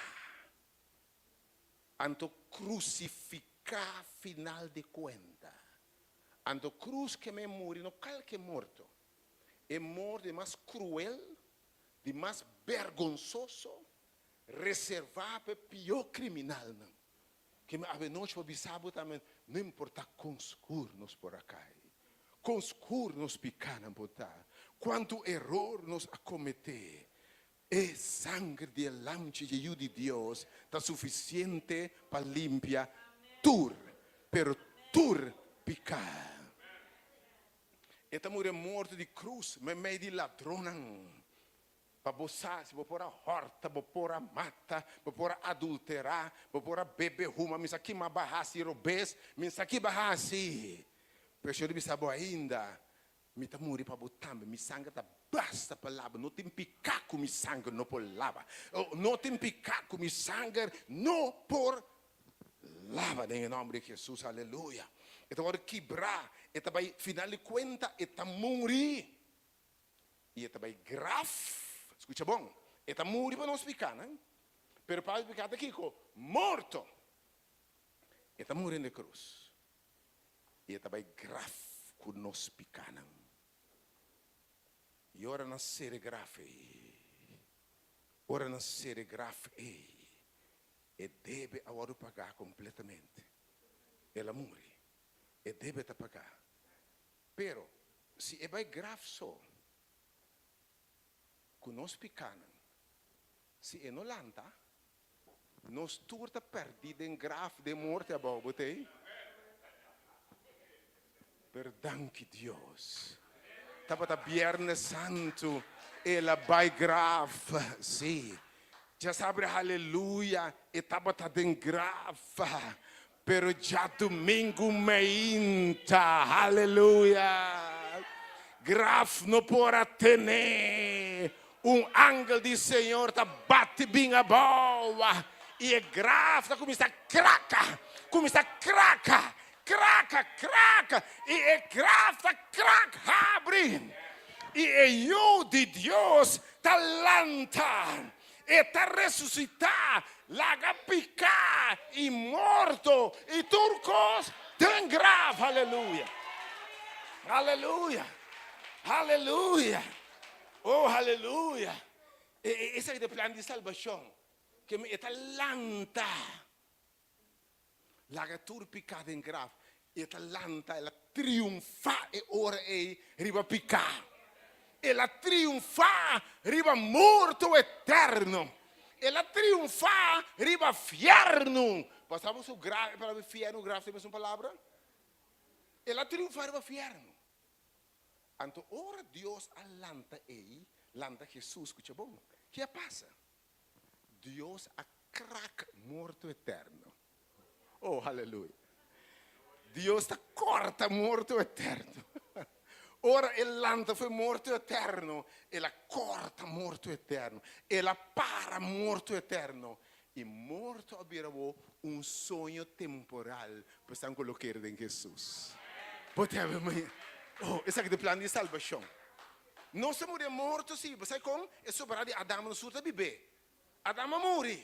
anto krusifiká final di kuenta. Anto krus ke men muri no kalke morto. E morto di mas kruel, di mas bergonsoso, Reservá pa e pió kriminalnan. Ke mi avenochi pa bisa bo tambe, no importá kon skur nos por a kai, kon skur nos pikánan por ta, kuantu eror nos a kometé, e sanger di e Lamchi dje Yu di Dios ta sufisiente pa limpia tur, pero tur piká. E ta muri e morto di krus meimei di ladronnan. Pa bo sa si bo por a hòrta, bo por a mata, bo por a adulterá, bo por a bebe, huma, mi sa ki m'a ba hasi robes, mi sa ki b'a hasi. Pero Señor di bisa bo ainda, Mi ta muri pa bo tambe, mi sanger ta basta pa laba, no tin piká ku mi sanger no por laba, no tin piká ku mi sanger no por laba den e nòmber di Jesus, aleluya. E ta wòrdu kibrá, e ta bai, final di kuenta e ta muri. I e ta bai graf, skucha bon, e ta muri pa nos pikánan, pero pa nos piká ta kiko? Morto! E ta muri na e krus, i e ta bai graf ku nos pikánan. I ora nan sera e graf ei, ora nan sera e graf ei, e debe a wòrdu pagá kompletamente. El a muri, e debe ta pagá. Pero, si e bai graf so ku nos pikánan, si e no lanta, nos tur ta pèrdí den graf den morte abou, bo t'ei? Pero danki Dios, tabata Bièrnè Santu, el a bai graf, sí, djasabra haleluya, e tabata den graf. Pero djadumingu meinta, haleluya, graf no por a tene, un angel di Señor ta bati bin abou i e graf ta kuminsá kraka, kuminsá kraka, kraka, kraka, i e graf ta krak habri, i e Yu di Dios ta lanta. E ta resusitá, laga piká i morto i tur kos den graf. Aleluya! Aleluya! Aleluya! Oh, aleluya! Esaki ta e plan di salbashon, ke e ta lanta. Laga tur piká den graf. E ta lanta, el a triunfá e ora ei riba piká. El a triunfá riba morto eterno. El a triunfá riba fièrnu. Bo sa su graf, e palabra fièrnu, graf ta e mesun palabra? El a triunfá riba fièrnu. Anto ora Dios a lanta ei, lanta Hesus, skucha bon, ke a pasa? Dios a krak morto eterno. Oh, aleluya. Dios ta kòrta morto eterno. Ora E lanta fo'i morto eterno, El a kòrta morto eterno. El a para morto eterno. I morto a bira bo un soño temporal pa esnan ku lo kere den Hesus. Bo ta habi mi? Oh, esaki ta e plan di salbashon. Nos a muri e morto, sí. Bo sa kon? E sobrá di Adam nos tur ta bib'é. Adam a muri,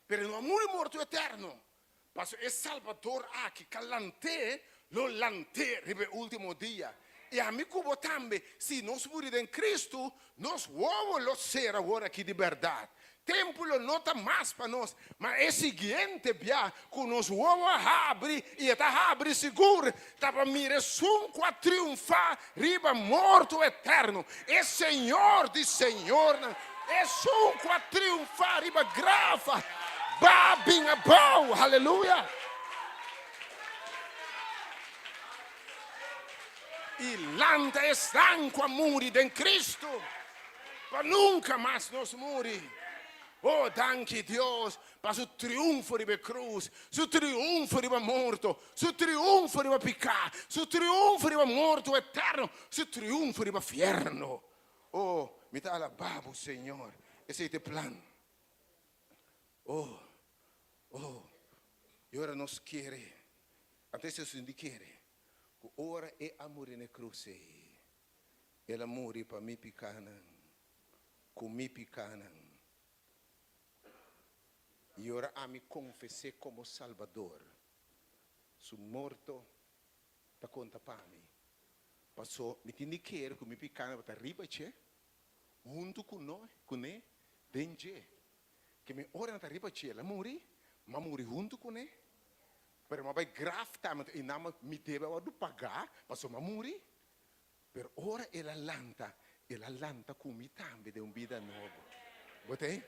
pero e no a muri morto eterno. Pasobra e Salbador aki ka lant'é, lo lant'é riba e último dia. I ami ku bo tambe, si nos muri den Kristu, nos wowo lo sera awor aki di bèrdat. Tempu lo no ta mas pa nos, ma e siguiente bia ku nos wowo a habri, i e ta habri sigur, ta pa mira esun ku a triunfá riba morto eterno, e Señor di señornan, esun ku a triunfá riba graf, ba bin abou. Haleluya! I lanta esnan ku a muri den Kristu, pa nunka mas nos muri. Oh, danki Dios pa su triunfo riba e krus, su triunfo riba morto, su triunfo riba piká, su triunfo riba morto eterno, su triunfo riba fierno. Oh, mi ta alabá bo, Señor. Esei ta e plan. Oh, oh, i ora nos kere, anto esei nos di kere, ku ora E a muri na e krus ei, El a muri pa mi pikánan, ku mi pikánan. I ora ami konfes'é komo Salbador, Su morto ta konta pa mi. Paso mi tin di kere ku mi pikánan tabata riba dje, huntu ku no, kuné, den dje. Ke mi ora nan ta riba dje, el a muri, m'a muri huntu kuné, pero m'a bai graf tambe, anto einan mi debe a wòrdu pagá, paso m'a muri. Pero ora el a lanta, el a lanta ku mi tambe den un bida nobo. Bo ta ei?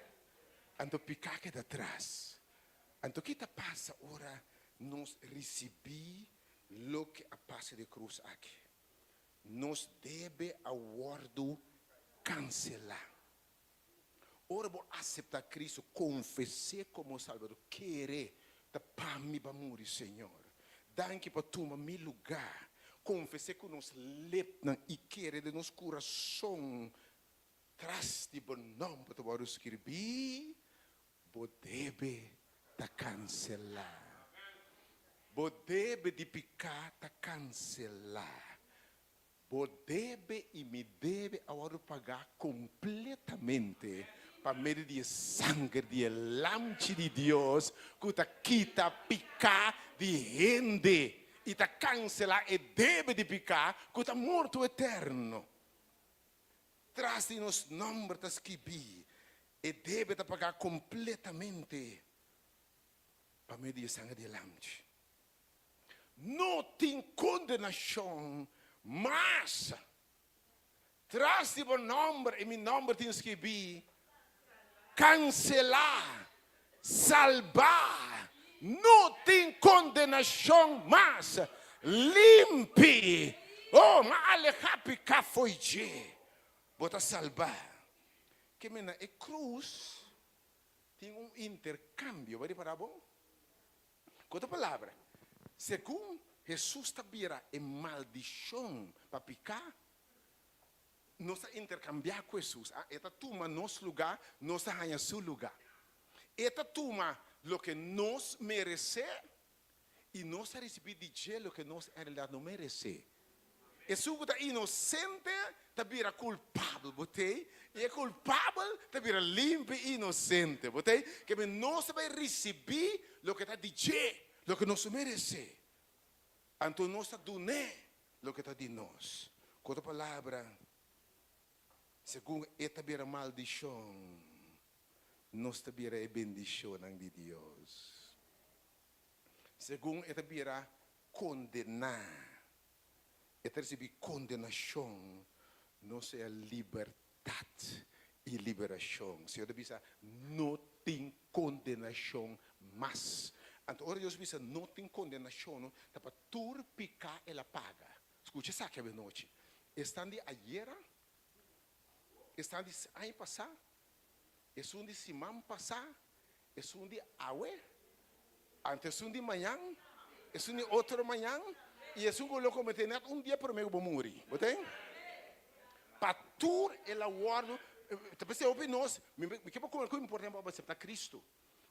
Anto piká keda tras. Anto ki ta pasa ora nos risibí loke a pasa di e krus aki? Nos debe a wòrdu kanselá. Ora bo aseptá Cristo, konfes'é komo Salbador, kere ta pa mi bo a muri, Señor. Danki pa tuma mi lugá. Konfes'é ku nos lepnan i kere den nos kurason tras di bo nòmber ta wòrdu skirbí, bo debe ta kanselá. Bo debe di piká ta kanselá. Bo debe i mi debe a wòrdu pagá kompletamente pa medio di e sanger di e Lamchi di Dios ku ta kita piká di hende i ta kanselá e debe di piká ku ta morto eterno. Tras di nos nòmber ta skibí, E debe ta pagá kompletamente pa medio di e sanger di e Lamchi. No tin kondenashon mas. Tras di bo nòmber i mi nòmber tin skibí, Kanselá, salbá. No tin kondenashon mas. Limpi. Oh, m'a alehá piká fo'i dje. Bo ta salbá. Ke mena e krus tin un interkambio. Bo a ripará bon? Ku otro palabra, segun Hesus ta bira e maldishon pa piká, nos ta interkambiá ku Hesus. E ta tuma nos lugá, nos ta haña su lugá. E ta tuma loke nos meresé i nos ta risibí di dje loke nos en realidat no meresé. Esun ku ta inosente ta bira kulpabel, bo tei, i e kulpabel ta bira limpi i inosente, bo tei. Ke men nos ta bai risibí loke ta di dje, loke nos meresé. Anto nos ta dun'é loke ta di nos. Ku otro palabra, segun e ta bira maldishon, nos ta bira e bendishonnan di Dios. Segun e ta bira kondená, e ta risibí kondenashon, no sea libertat i liberashon. Señor ta bisa, No tin. kondenashon mas. Anto ora Dios bisa no tin kondenashon, ta pa tur piká el a paga. Skucha esaki awenochi. Esnan di ayera, esnan di aña pasá, esun di siman pasá, esun di awe, anto esun di mañan, esun di otro mañan, i esun ku lo kometé nèt un dia promé ku bo muri. Bo ten? Pa tur el a wòrdu, ta p'esei hopi nos, mi ke pa kome ku importante pa bo aseptá Kristu.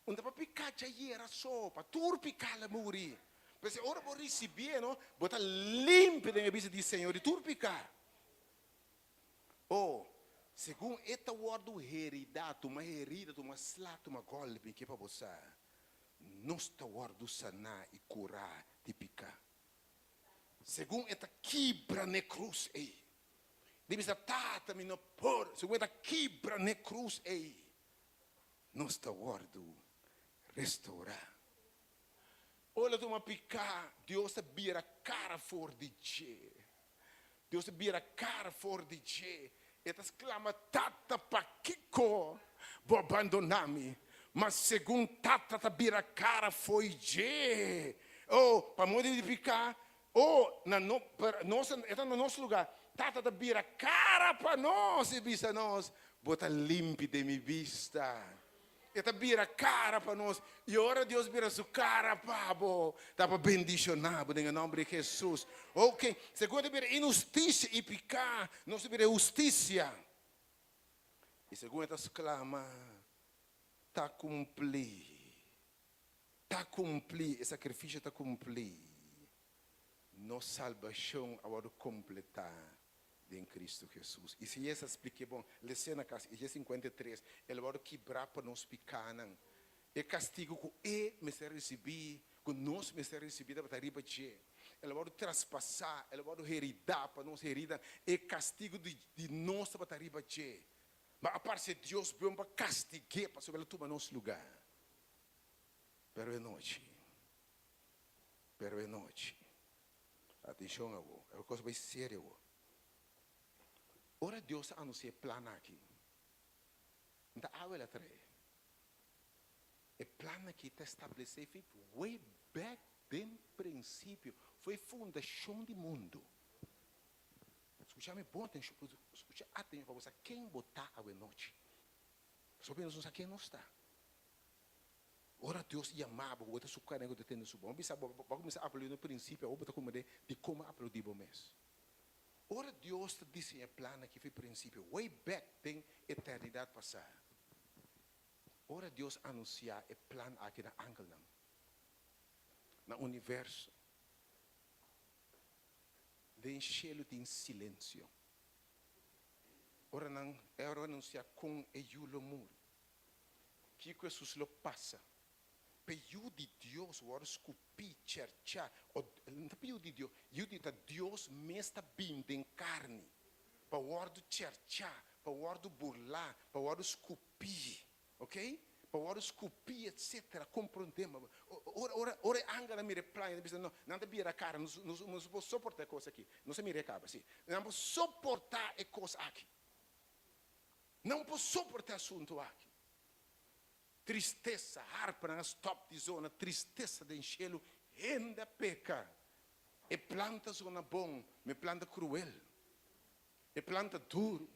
Un ta pa piká djayera so, pa tur piká la muri. P'esei ora bo risibié no, bo ta limpi den e bista di Señor di tur piká. O, segun e ta wòrdu heridá, tuma herida, tuma sla, tuma gòlpi, ke pa bo sa, nos ta wòrdu saná i kurá di piká. Segun e ta kibra n'e krus ei, di bisa, Tata, mi no por. Segun e ta kibra n'e krus ei, nos ta wòrdu restourá. Ora tuma piká, Dios ta bira kara for di dje. Dios ta bira kara for di dje. E ta sklama, Tata, pakiko Bo a bandoná mi? Ma segun Tata ta bira kara fo'i dje, oh, pa motibu di piká, oh, na no, pero nos, e ta na nos lugá. Tata ta bira kara pa nos i bisa nos, Bo ta limpi den mi bista. E ta bira kara pa nos. I ora Dios bira su kara pa bo, ta pa bendishoná bo den e nòmber di Hesus. Ok, segun e ta bira inhustisia i piká, nos ta bira e hustisia. I segun e ta sklama, Ta kumplí! Ta kumplí! E sakrifisio ta kumplí! Nos salbashon a wòrdu kompletá den Cristo Jesus. Isaías a splik'é bon. Les'é na kas, Isaías 53, El a wòrdu kibrá pa nos pikánan. E kastigu ku E mester a risibí, ku nos mester a risibí, tabata riba dje. El a wòrdu traspasá, El a wòrdu heridá pa nos heridanan. E kastigu di di nos tabata riba dje. Ma a parse Dios bon pa kastig'é pasobra El a tuma nos lugá. Pero e nochi, pero e nochi. Atenshon awor, e kos bai serio awor. Ora Dios a anunsia e plan aki, N ta awe el a trae. E plan aki ta establesé fi way back den prinsipio, for e fundashon di mundu. Skucha mi bon atenshon, skucha atenshon pa bo sa ken bo ta awe nochi. Pasobra nos no sa ken nos ta. Ora Dios yama bo, bo ta su karen ku ta tende su bo. Bo bisa bo, bo a kuminsá aplaudí na prinsipio, awor bo ta kumind'é dikon bo a aplaudí bo mes. Ora Dios ta diseña e plan aki for e prinsipio, way back den eternidat pasá, ora Dios anunsiá e plan aki na angelnan, na universo, den shelu tin silensio. Ora nan, ora anunsiá kon e yu lo muri. Kiko Hesus lo pasa p'e Yu di Dios wòrdu skupí, chèrchá? O, no ta p'e Yu di Dios, Yu di ta Dios mes ta bin den karni pa wòrdu chèrchá, pa wòrdu burlá, pa wòrdu skupí, ok, pa wòrdu skupí, etsetera. Komprondé? Ora, ora, ora e angelnan mira e plan, nan ta bisa, No, nan ta bira kara, nos, nos, nos no por soportá e kos aki. Nos a mira e kaba, sí. Nan por soportá e kos aki. Nan por soporta e asuntu aki. Tristesa, harpanan a stop di zona, tristesa den shelu, hende a peka. E plan ta zona bon, ma e plan ta kruel. E plan ta duru.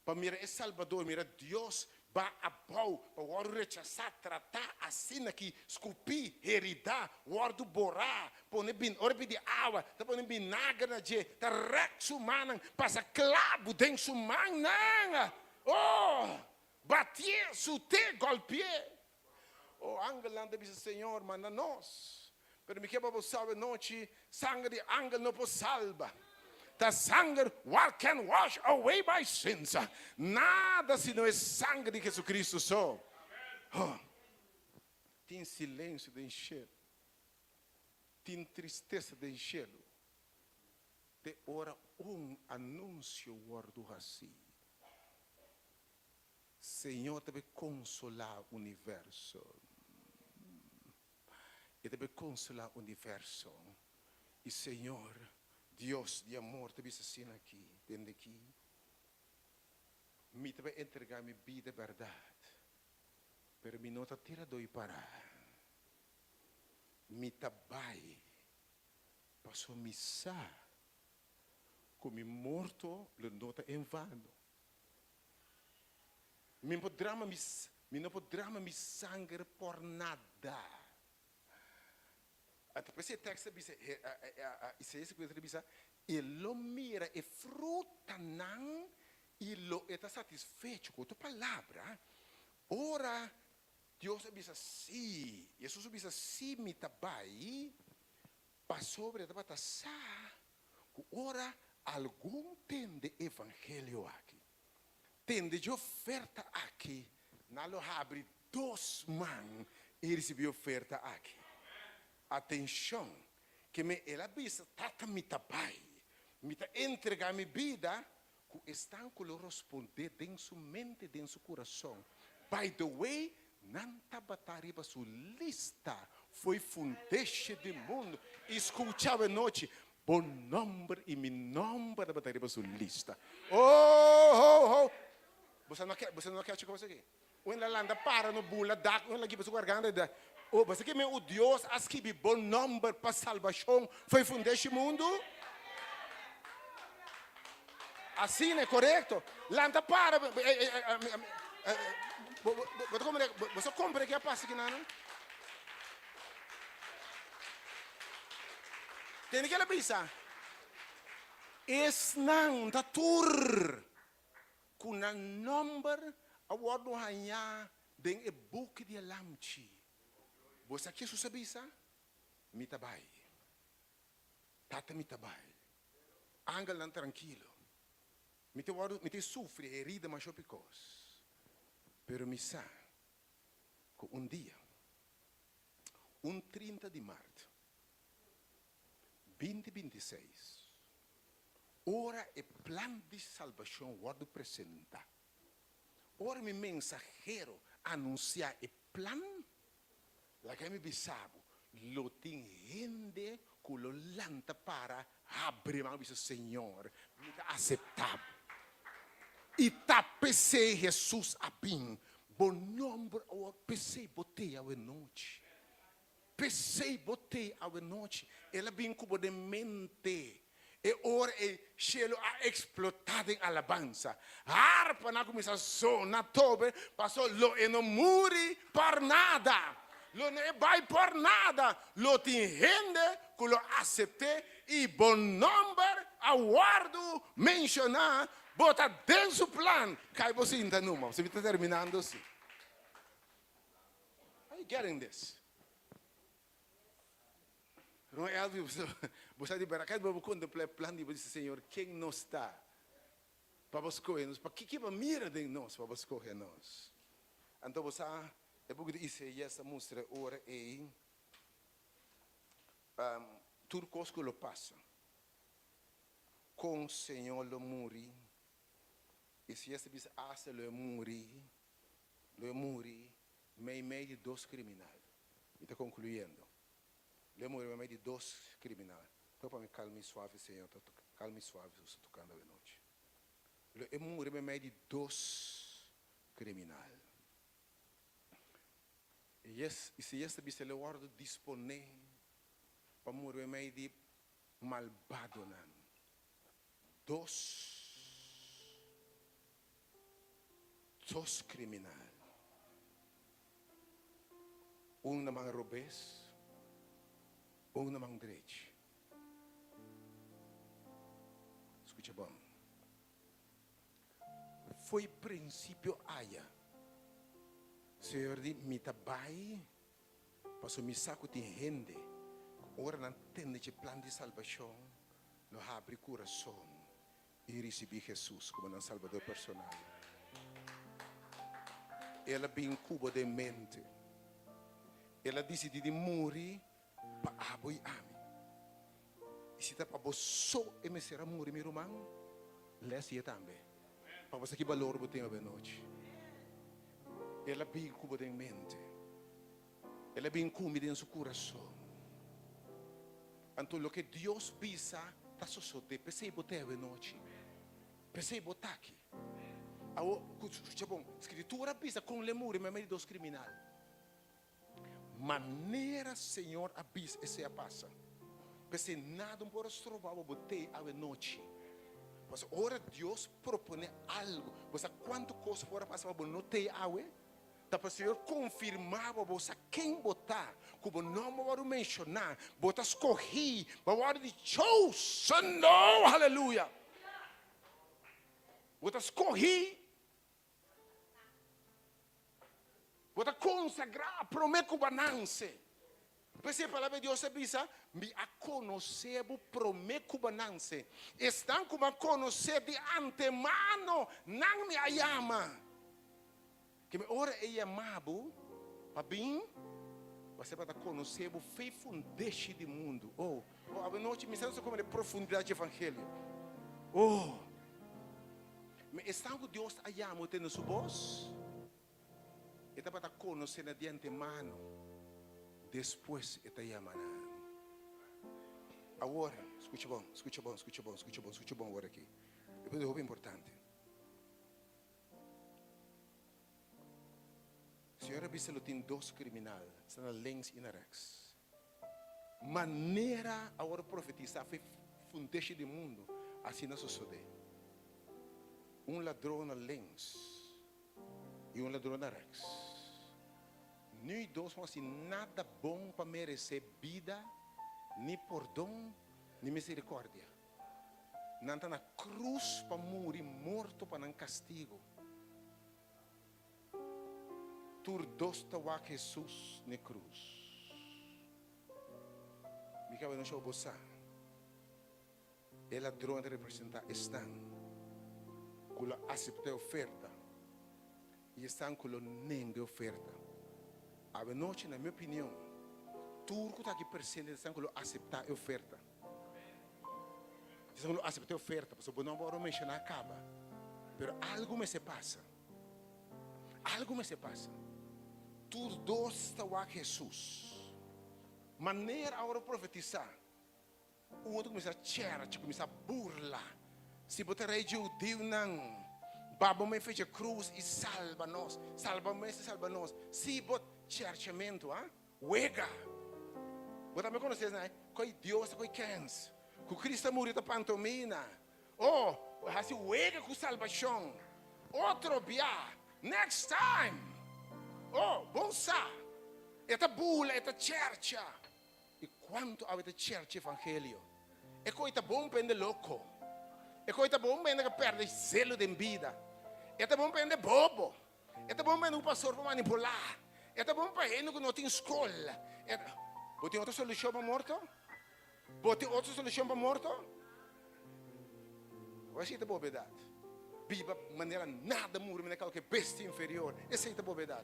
Pa mira e Salbador, mira Dios ba abou pa wòrdu rechasá, tratá asina ki skupí, heridá, wòrdu borá, pone bin, ora pidi awa, ta pone binager na dje, ta rèk su mannan, pasa klabu den su mannan. Oh! Batié, suté, gòlpié. Oh, angelnan ta bisa, Señor, manda nos. Pero mi ke pa bo sa anochi, sanger di angel no por salba. Ta sanger what can wash away my sins. Nada sino e sanger di Jesucristo so. Oh, tin silencio den shelu. Tin tristesa den shelu. Te ora un anuncio wordo haci. Señor ta bay consola universo. E ta bay consola universo. Y Señor, Dios di amor ta bisa asina aki, tende aki, Mi ta bay entrega mi bida berdad. Pero mi no ta tira doi para. Mi ta bai paso mi sa ku mi morto lo no ta en vano. Mi por drama mi, mi no por drama mi sanger por nada. Anto p'esei e tekst ta bisa, Isaías 53 ta bisa, E lo mira e frutanan i lo e ta satisfecho. Ku otro palabra, ora Dios a bisa sí, Hesus a bisa sí, mi ta bai, pasobra e tabata sa ku ora algun tende evangelio aki, tende dje oferta aki, nan lo habri dos man i risibí e oferta aki. Atenshon, ke me el a bisa, Tata, mi ta bai, mi ta entregá mi bida, ku esnan ku lo rospondé den su mente, den su kurason. By the way, nan tabata riba su lista fo'i fundeshe di mundu. I skucha awe nochi, Bo nòmber i mi nòmber tabata riba su lista. Oh, ho, ho! Boso no ke, boso no ke haci cos aki. Un la lanta para no bula dak, un la giba su garganta da. Oh, boso ke men u Dios a skibi bo nòmber pa salbashon fo'i fundeshi mundu? Asina e korekto. Lanta para, bo, bo, bo ta komprende, boso komprende ke a pasa kinan? Tende ke el a bisa, Esnan ta tur ku nan nòmber a wòrdu hañá den e buki di e Lamchi. Bo sa ke Hesus a bisa? Mi ta bai. Tata, mi ta bai. Angelnan trankilo. Mi ta wòrdu, mi ta sufri herida masha hopi kos. Pero mi sa ku un dia, un 30 di mart 2026, ora e plan di salbashon wòrdu presentá, ora mi mensahero anunsiá e plan, laga mi bisa bo, lo tin hende ku lo lanta para habri man bisa, Señor, mi ta aseptá bo. I ta p'esei Hesus a bin. Bo nòmber awor, p'esei bo t'ei awenochi. P'esei bo t'ei awenochi. El a bin ku bo den mente. E ora ei shelu a eksplotá den alabansa. Harpanan a kuminsá zona tobe, paso lo e no muri por nada. Lo no e bai por nada. Lo tin hende ku lo asept'é i bo nòmber a wòrdu menshoná. Bo ta den su plan. Kai bo sinta numa. Bo ta terminando si. Are you getting this? Ron Elvi, bo sa di berakat bo kontemplá e plan di bo di Señor, ken nos ta pa bo skohe nos? Pakiko bo mira den nos pa bo skohe nos? Anto bo sa e buki di Isaías ta mustra e ora ei tur kos ku lo pasa, kon Señor lo muri, Isaías ta bisa asta lo e muri, lo e muri meimei di dos kriminal. Mi ta konkluyendo. Lo e muri meimei di dos kriminal. Toca pa mi kalma i suave, Señor ta kalma i suave su sta tokando awe nochi. Lo e muri meimei di dos kriminal. Yes, Isaías ta bisa lo e wòrdu disponé pa muri meimei di malbadonan. Dos. Dos kriminal. Un na man robes, un na man drechi. Skucha bon. Fo'i prinsipio aya, Señor di, Mi ta bai pasobra mi sa ku tin hende ku ora nan tende dje plan di salbashon lo habri kurason i risibí Hesus komo nan Salbador personal. El a bin ku bo den mente. El a disidí di muri pa abo i ami. I si ta pa bo so e mester a muri, mi ruman, lès i e tambe, pa bo sa ki balor bo tin awe nochi. El a bin ku bo den mente. El a bin ku mi den su kurason. Anto loke Dios bisa ta sosodé. P'esei bo ta awe nochi. P'esei bo ta aki. Awor, skucha bon, Skritura bisa kon l'e muri meimei di dos kriminal. Manera Señor a bisa esei a pasa. P'esei nada no por a stroba bo bo tei awe nochi. Pasobra ora Dios propone algu, bo sa kuantu kos por a pasa pa bo no tei awe? Ta pa Señor konfirmá bo, bo sa ken bo ta, ku bo nòmber wòrdu menshoná, bo ta skohí, bo a wòrdu di chosen, oh haleluya! Bo ta skohí. Bo ta konsagrá promé ku bo a nanse. P'esei e Palabra di Dios ta bisa, Mi a konosé bo promé ku bo a nanse. Esnan ku mi a konosé di antemano, nan mi a yama. Keme ora e yama bo pa bin, bo a ser pa ta konosé bo fe fundeshi di mundu. Oh, oh, awenochi mi sa no sa komo e profundidat dje evangelio. Oh! Ma esnan ku Dios a yama tende su bos, e tabata konosé na di antemano, despues e ta yama nan. Awor, skucha bon, skucha bon, skucha bon, skucha bon, skucha bon awor aki. E punto hopi importante. Señor a bisa lo tin dos kriminal, esta na links i na rèks. Manera a wòrdu profetisá for e fundeshi di mundu, asina sosodé. Un ladron na links i un ladron na rèks. Nui dos no hasi nada bon pa meresé bida, ni pordon, ni miserikòrdia. Nan ta na krus pa muri morto pa nan kastigu. Tur dos ta wak Hesus n'e krus. Mi kaba no show bo sa. E ladron ta representa esnan ku lo asepta e oferta i esnan ku lo nenga e oferta. Awe nochi, na mi opinion, tur ku ta aki presente ta esnan ku lo asepta e oferta. Esnan ku lo asepta e oferta, pasobra bo no a wòrdu menshoná kaba, pero algu mester pasa. Algu mester pasa. Tur dos ta wak Hesus. Manera a wòrdu profetisá, un otro kuminsá chèrchi, kuminsá burla. Si bo ta rei dje hudiunan, ba bo mes fecha krus i salba nos. Salba bo mes i salba nos. Si bo chèrchamentu, ha? Wega! Bo tambe konosé esnan, eh? Koi Dios ta koi kens. Ku Kristu a muri ta pantomina. Oh, hasi wega ku salbashon. Otro bia, next time. Oh, bon sa. E ta bula, e ta chercha. I kuantu awe ta chercha evangelio. E koi ta bon pa hende loko. E koi ta bon pa hende ku a pèrdè zelo den bida. E ta bon pa hende bobo. E ta bon pa hende ku pastor por manipulá. E ta bon pa hende ku no tin skol. E ta. Bo tin otro solushon pa morto? Bo tin otro solushon pa morto? Awor esei ta bobedat. Biba manera nada muri manera kalke bestia inferior. Esei ta bobedat.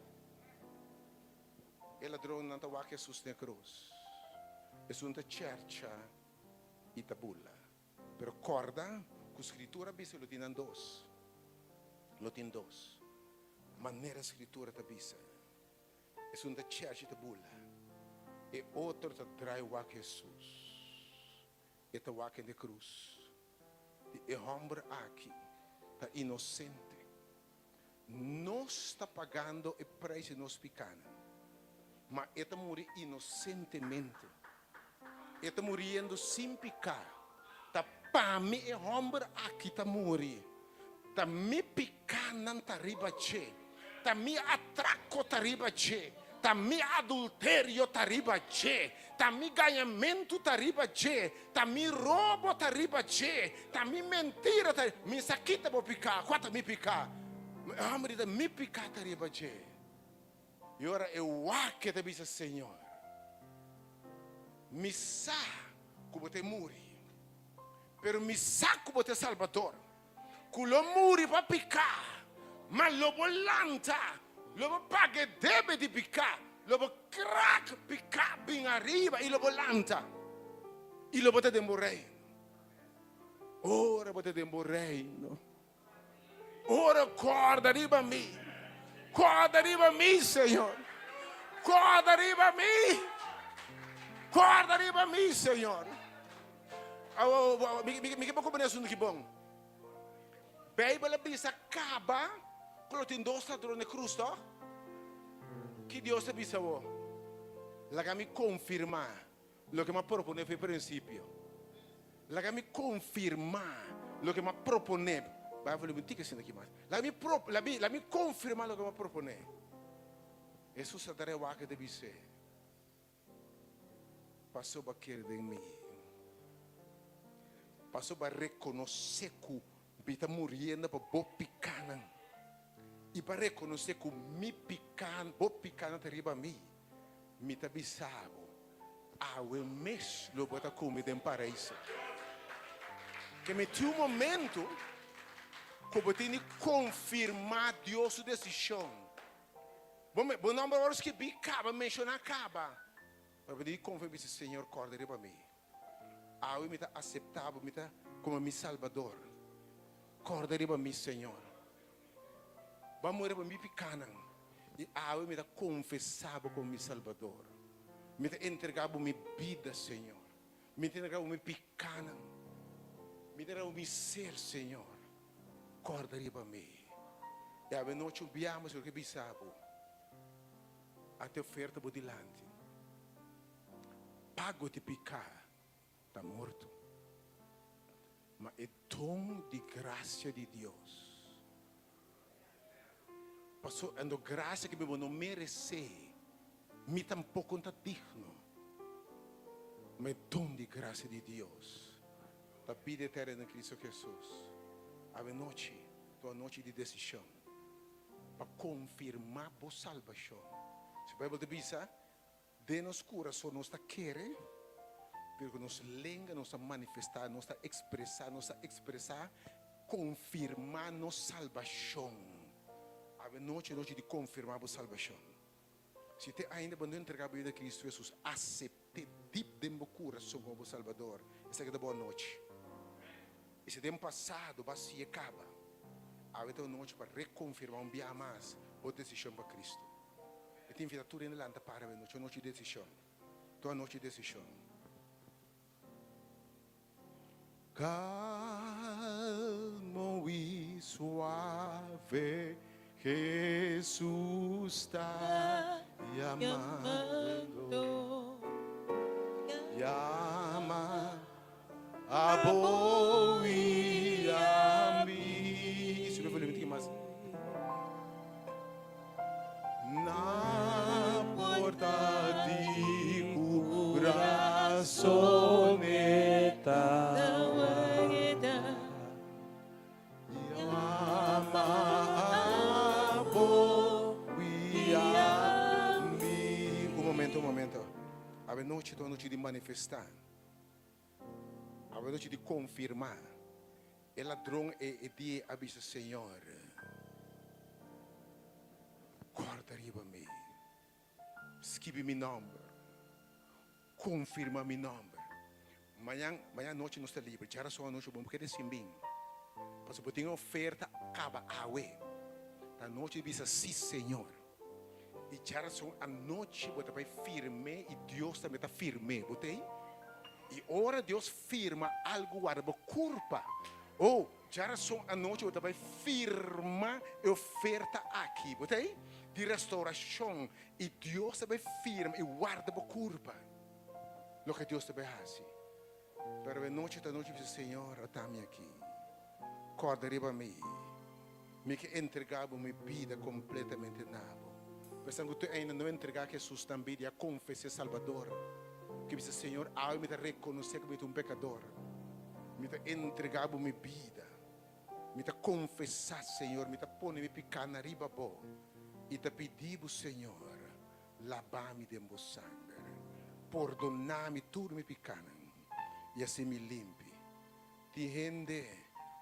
E ladronnan ta wak Hesus den e krus. Esun ta chèrcha i ta bula. Pero kòrda ku Skritura bisa lo tin nan dos. Lo tin dos. Manera Skritura ta bisa, esun ta chèrchi ta bula, e otro ta drai wak Hesus. E ta wak den e krus. Di e hòmber aki ta inosente. Nos ta pagando e prijs di nos pikánan, ma e ta muri inosentemente. E ta muriendo sin piká. Ta pa mi e hòmber aki ta muri. Ta mi pikánan ta riba dje. Ta mi atrako ta riba dje. Ta mi adulterio ta riba dje. Ta mi gañamentu ta riba dje. Ta mi robo ta riba dje. Ta mi mentira ta. Mi sa kita bo piká. Kua ta mi piká? E hòmber di ta mi piká ta riba dje. I ora e wak e ta bisa, Señor, mi sa ku bo ta e muri, pero mi sa ku bo ta e Salbador, ku lo muri pa piká, ma lo bo lanta, lo bo paga e debe di piká, lo bo krak piká bin ariba i lo bo lanta, i lo bo ta den bo reino. Ora bo ta den bo reino. Ora kòrda riba mi. Kòrda riba mi, Señor. Kòrda riba mi. Kòrda riba mi, Señor. Mi ke por komprende asuntu ki bon. Beibel a bisa kaba ku lo tin dos ladron na e krus, tòg? Ki Dios a bisa bo? Laga mi konfirmá loke mi a proponé for e prinsipio. Laga mi konfirmá loke mi a proponé. Bai volumen un tiki asina aki mas. Laga mi pro, laga mi konfirmá loke mi a proponé. Hesus a dara e wak i ta bis'é. Pasobra kere den mi. Pasobra rekonosé ku mi ta muriendo pa bo pikánan. I pa rekonosé ku mi piká, bo pikánan ta riba mi. Mi ta bisa bo, awe mes lo bo ta ku mi den Paraíso. Ke mi tin un momento ku bo tin di konfirmá Dios su desishon. Bo me, bo nomber ora skibí kaba, menshoná kaba. Pero bo di konfia bisa, Señor, kòrda riba mi. Awe mi ta aseptá bo, mi ta komo mi Salbador. Kòrda riba mi, Señor. Bo a muri pa mi pikánan, i awe mi ta konfesá bo komo mi Salbador. Mi ta entregá bo mi bida, Señor. Mi ta entregá bo mi pikánan. Mi ta entregá bo mi ser, Señor. Kòrda riba mi. I awe nochi un biaha mi ke bisa bo, A te oferta bo dilanti. Pago di piká ta morto, ma e don di grasia di Dios, pasobra ando grasia ku mi bo no meresé, mi tampoko no ta digno, ma e don di grasia di Dios ta bida eterno den Cristo Jesus. Awe nochi ta un anochi di desishon pa konfirmá bo salbashon. Si Beibel ta bisa, Den nos kurason nos ta kere, pero ku nos lenga nos ta manifestá, nos ta ekspresá, nos ta ekspresá, konfirmá nos salbashon. Awe nochi e nochi di konfirmá bo salbashon. Si te ainda bo no entregá bo bida na Cristo Jesus, asept'é dip den bo kurason komo bo Salbador. Esaki ta bo anochi. I si den pasado bo a si'e kaba, awe ta un nochi pa rekonfirmá un biaha mas bo desishon pa Cristo. E ta invitá tur hende lanta para awe nochi, un nochi di desishon. Ta un anochi di desishon. Calmo y suave Jesús ta llamando, llama a bo y a mi. Sube volumen tiki mas. Na porta di curason e ta warda. Yama a bo y a mi. Un momento, un momento. Awe nochi ta un nochi di manifesta. Awe nochi di confirma. E ladron e e di a bisa, Señor, corda riba mi. Skibi mi nomber. Confirma mi nomber. Mañan, mañan anochi nos ta liber. Djarason anochi bo no por keda sin bin. Pasobra bo tin e oferta caba awe. Ta anochi di bisa, Si, Señor. I djarason anochi bo ta bai firm'é i Dios tambe ta firm'é. Bo ta ei? I ora Dios firma algu warda bo kurpa. Oh, djarason anochi bo ta bai firma e oferta aki. Bo ta ei? Di restaurashon. I Dios ta bai firma i warda bo kurpa. Loke Dios ta bai hasi. Pero e nochi ta nochi bisa, Señor, ata mi aki. Kòrda riba mi. Mi ke entregá bo mi bida kompletamente na bo. Pensando ku tu ainda no entregá Hesus nan bida i a konfes'é Salbador, ke bisa, Señor, awe mi ta rekonosé ku mi ta un pekador. Mi ta entregá bo mi bida. Mi ta konfesá, Señor, mi ta pone mi pikánan riba bo i ta pidi bo, Señor, Laba mi den bo sanger. Pordoná mi tur mi pikánan i hasi mi limpi. Tin hende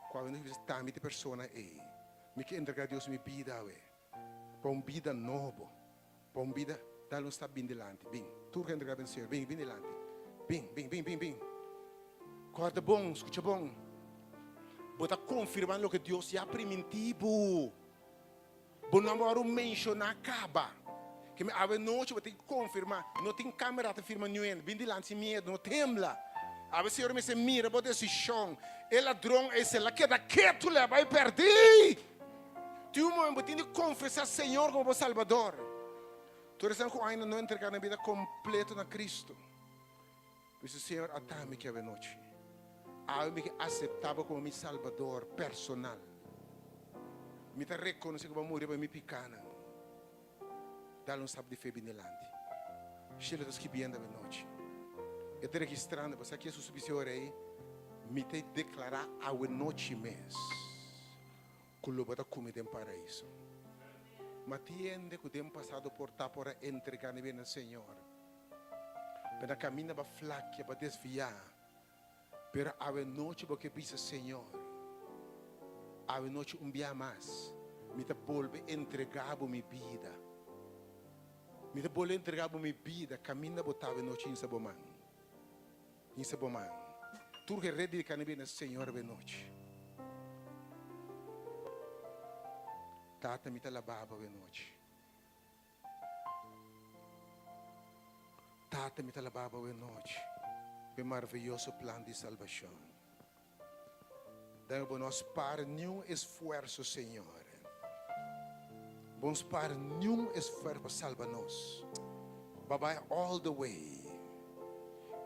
ku awe nos bisa, Ta mi ta e persona ei. Mi ke entregá Dios mi bida awe pa un bida nobo, pa un bida. Dal un stap bin dilanti. Bin. Tur ku a entregá den Señor, bin, bin dilanti. Bin, bin, bin, bin, bin. Kòrda bon, skucha bon. Bo ta konfirmá loke Dios ya primintí bo. Bo no a wòrdu menshoná kaba. Ke mi awe nochi bo tin ku konfirmá. No tin kamera ta firma niun hende. Bin dilanti sin miedu, no tembla. Awe Señor mester mira bo desishon. E ladron ese la keda ketu le a bai pèrdí. Tin un momento bo tin di konfesá Señor komo bo Salbador. Tur esnan ku ainda no entregá nan bida kompleto na Kristu, bisa, Señor, ata mi ke awe nochi. Awe mi ke aseptá bo komo mi Salbador personal. Mi ta rekonosé ku bo a muri pa mi pikánan. Dal un stap di fe bini dilanti. Shelo ta skibiendo awe nochi. E ta registrando, bo sa ki Hesus bisa e ora ei? Mi ta deklará awe nochi mes ku lo bo ta ku mi den Paraiso. Ma tin hende ku den pasado por ta por a entregá nan bida na Señor, pero na kaminda bo a flakia, bo a desviá. Pero awe nochi bo ke bisa, Señor, awe nochi un bia mas mi ta bolbe entregá Bo mi bida. Mi ta bolbe entregá Bo mi bida kaminda Bo ta awe nochi hinsa Bo man. Hinsa Bo man. Tur ke rediká nan bida na Señor awe nochi. Tata, mi ta alabá Bo awe nochi. Tata, mi ta alabá Bo awe nochi pa e maraviyoso plan di salbashon. Dame Bo no a spar niun esfuerso, Señor. Bo no spar niun esfuerso pa salba nos. Bo a bai all the way.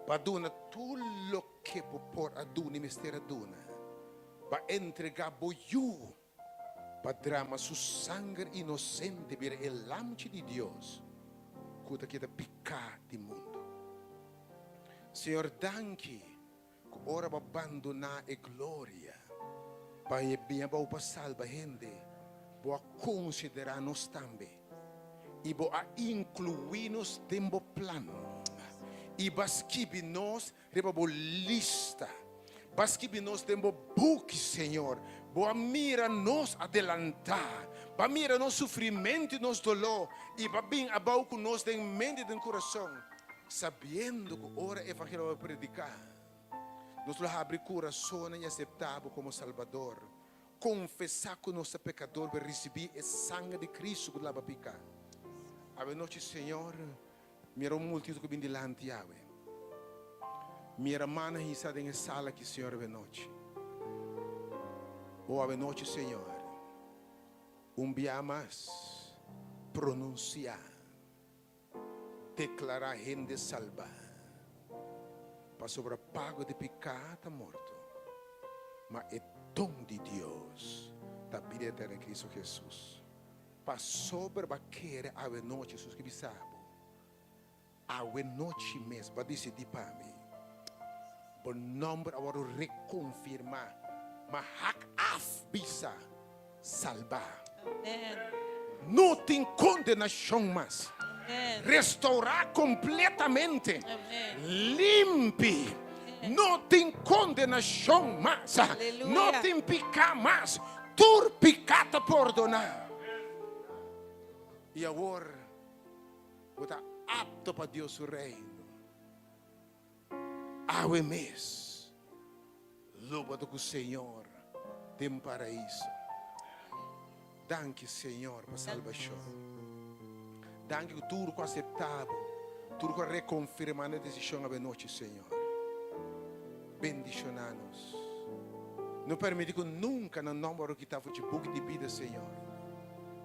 Bo a duna tur loke Bo por a duna i mester a duna. Bo a entregá Bo Yu Pa drama su sanger inosente bira e Lamchi di Dios ku ta kita piká di mundu. Señor, danki ku ora bo a bandoná e gloria pa e bin abou pa salba hende, bo a konsiderá nos tambe i bo a inkluí nos den bo plan i bo a skibi nos Riba bo lista. Bo a skibi nos den bo buki, Señor. Bo a mira nos adelantá. Bo a mira nos sufrimentu i nos doló, i bo a bin abou ku nos den mente i den kurason, sabiendo ku ora e evangelio a wòrdu prediká, nos lo habri kurasonnan i aseptá bo komo Salbador, konfesá ku nos ta pekador pa risibí e sanger di Kristu ku ta laba piká. Awenochi, Señor. Mira un multitud ku bin dilanti awe. Mira mannan hisa den e sala aki, Señor, awe nochi. O awe nochi, Señor, un bia mas pronunsiá, deklará hende salbá, pasobra pago di piká ta morto, ma e don di Dios ta bida eterno den Cristo Jesus. Pasobra bo a kere awe nochi, Hesus ke bisa bo, awe nochi mes bo a disidí pa mi. Bo nòmber a wòrdu rekonfirmá, ma hak af bisa, salbá. No tin kondenashon mas. Restourá kompletamente, limpi. No tin kondenashon mas. No tin piká mas. Tur piká ta pordoná. I awor bo ta apto pa Dios su Reino. Awe mes lo bo ta ku Señor den Paraíso. Danki Señor pa salbashon. Danki ku tur ku aseptá bo, tur ku a rekonfirmá nan desishon awe nochi Señor. Bendishoná nos. No permití ku nunka nan nòmber wòrdu kitá for dje buki di bida Señor.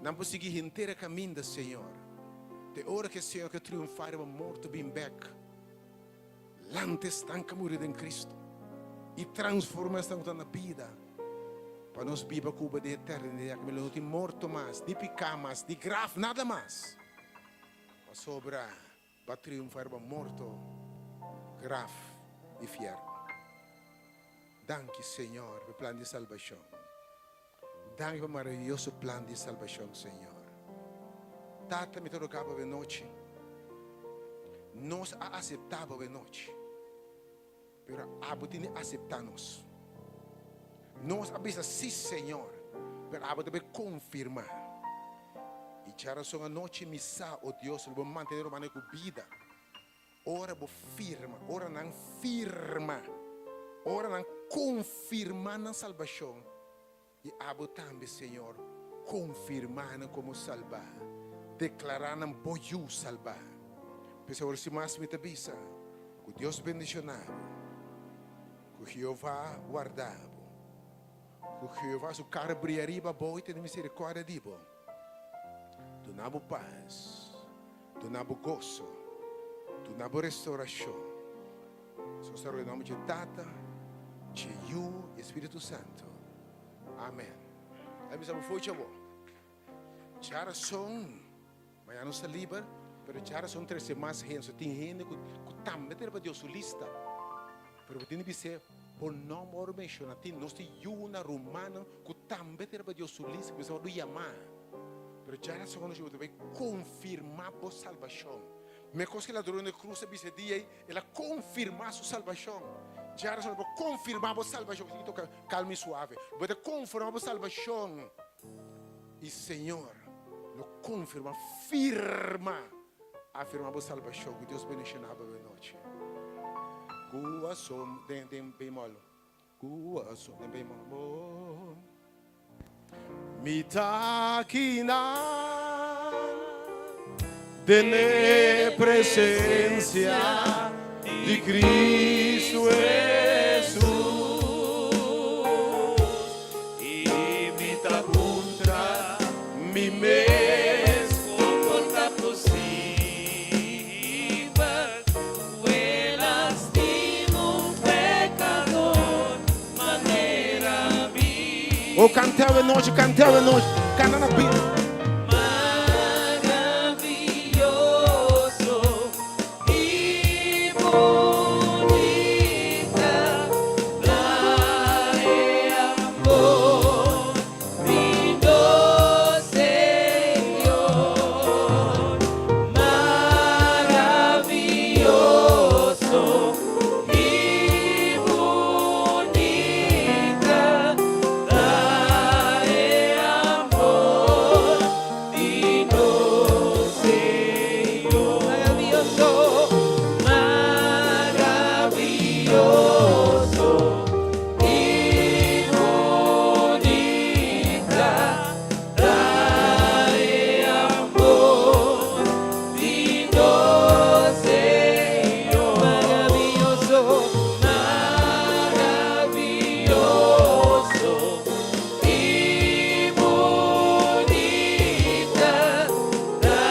Nan por sigui henter e kaminda Señor. Te ora ku e Señor ke triunfá riba morto bin bèk. Lanta esnan ku a muri den Kristu i transforma esnan ku ta na bida pa nos biba ku bo den eternidat ku no tin morto mas, ni piká mas, ni graf, nada mas. Pasobra bo a triunfa riba morto, graf i fièrnu. Danki, Señor, pa e plan di salbashon. Danki pa e maravioso plan di salbashon, Señor. Tata, mi ta roga Bo awenochi. Nos a aseptá Bo awenochi, pero Abo tin di aseptá nos. Nos a bisa sí, Señor, pero Abo ta bai konfirmá. I djarason anochi mi sa, o Dios, lo Bo mantené rumannan ku bida. Ora bo firma, ora nan firma, ora nan konfirmá nan salbashon, i abo tambe, Señor, konfirmá nan komo salbá, deklará nan bo yu salbá. P'esei ora si mas mi ta bisa, ku Dios bendishoná bo. Ku Jehová warda bo. Ku Jehová su kara bria riba bo i tene miserikòrdia di bo. Duna bo pas, duna bo goso, duna bo restourashon. Nos ta roga den nòmber dje Tata, dje Yu i Spiritu Santu. Amen. Ai bisa bo fochi abo. Djarason, mañana nos ta liber, pero djarason trese mas hende. So tin hende ku ku tambe ta riba Dios su lista. Pero bo tin di bis'é, bo nòmber wòrdu menshoná. Tin nos tin yunan, rumannan ku tambe ta riba Dios su lista ku mester wòrdu yamá. Pero djarason anochi bo ta bai konfirmá bo salbashon. Mekos ku e ladron di krus a bisa e dia ei, el a konfirmá su salbashon. Djarason bo konfirmá bo salbashon. Bo tin ki toka kalma i suave. Bo ta konfirmá bo salbashon. I Señor lo konfirmá, firma, afirmá bo salbashon. Ku Dios bendishoná bo awe nochi. Ku asom, den, den bemol. Ku asom, den bemol. Mi ta akinan den e presensia di Cristo Hesus. I mi ta puntra mi mes. Kon por ta posibel ku el a stima un pekador manera mi? Oh, kanta awe nochi, kanta awe nochi, kanta na bida. Maravioso i bunita ta e amor di nos Señor. Maravioso i bunita ta e amor di nos Señor. Maravioso, maravioso i bunita ta e amor di nos Señor. Maravioso, maravioso i bunita ta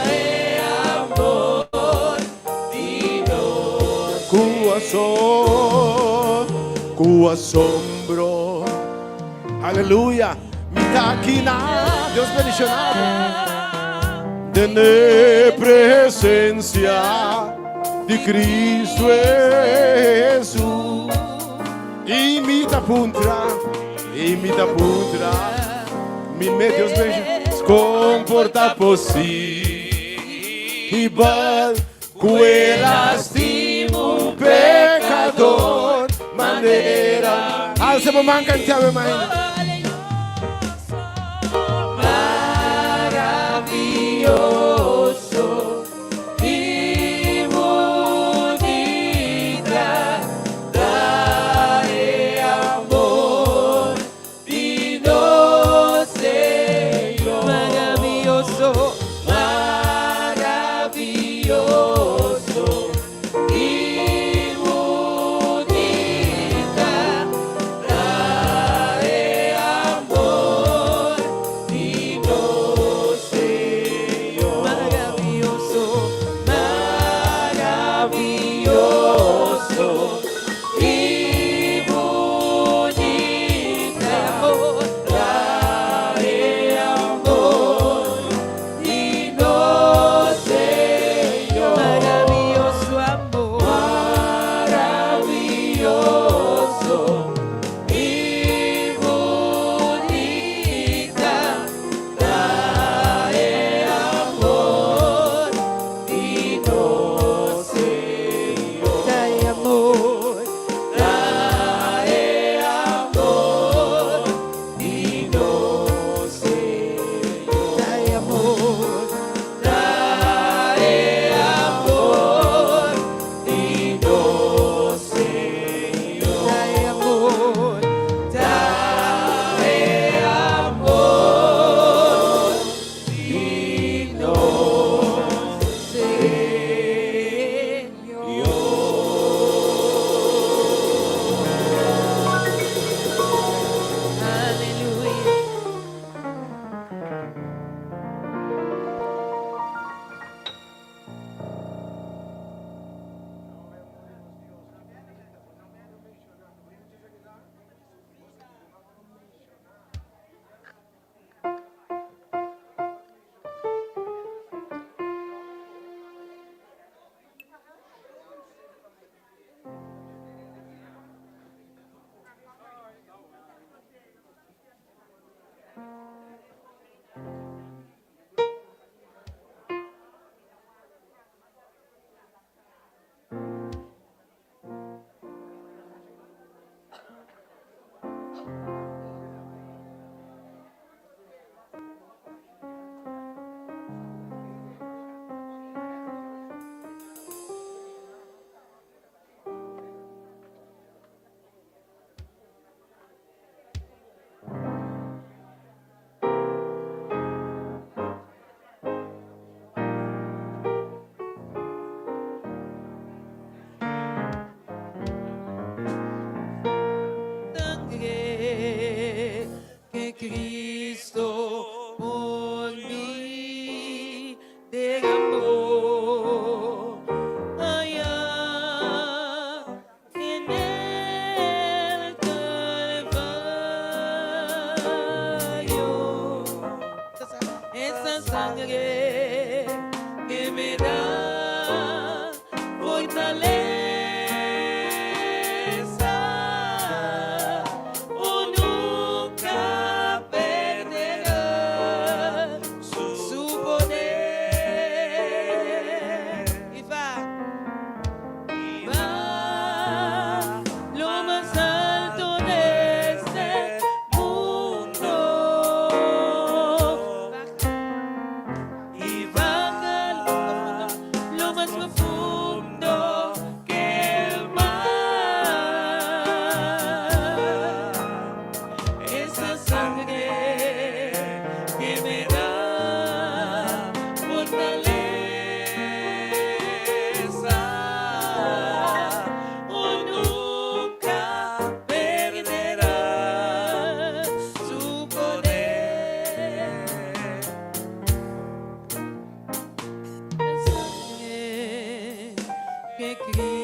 e amor di nos. Ku asom, ku asombro. Aleluya. Mi ta akinan. Dios bendishoná bo. Den e presensia di Cristo Hesus. I mi ta puntra, i mi ta puntra, mi mes Dios bendishoná. Kon por ta posibel ku el a stima un pekador manera. Alsa bo man kanta awe mainta. Maravioso i bunita ta e amor di nos Señor. Maravioso, maravioso i bunita ta e amor di nos Señor. Maravioso, maravioso i bunita ta e amor di nos Señor. Que Cristo.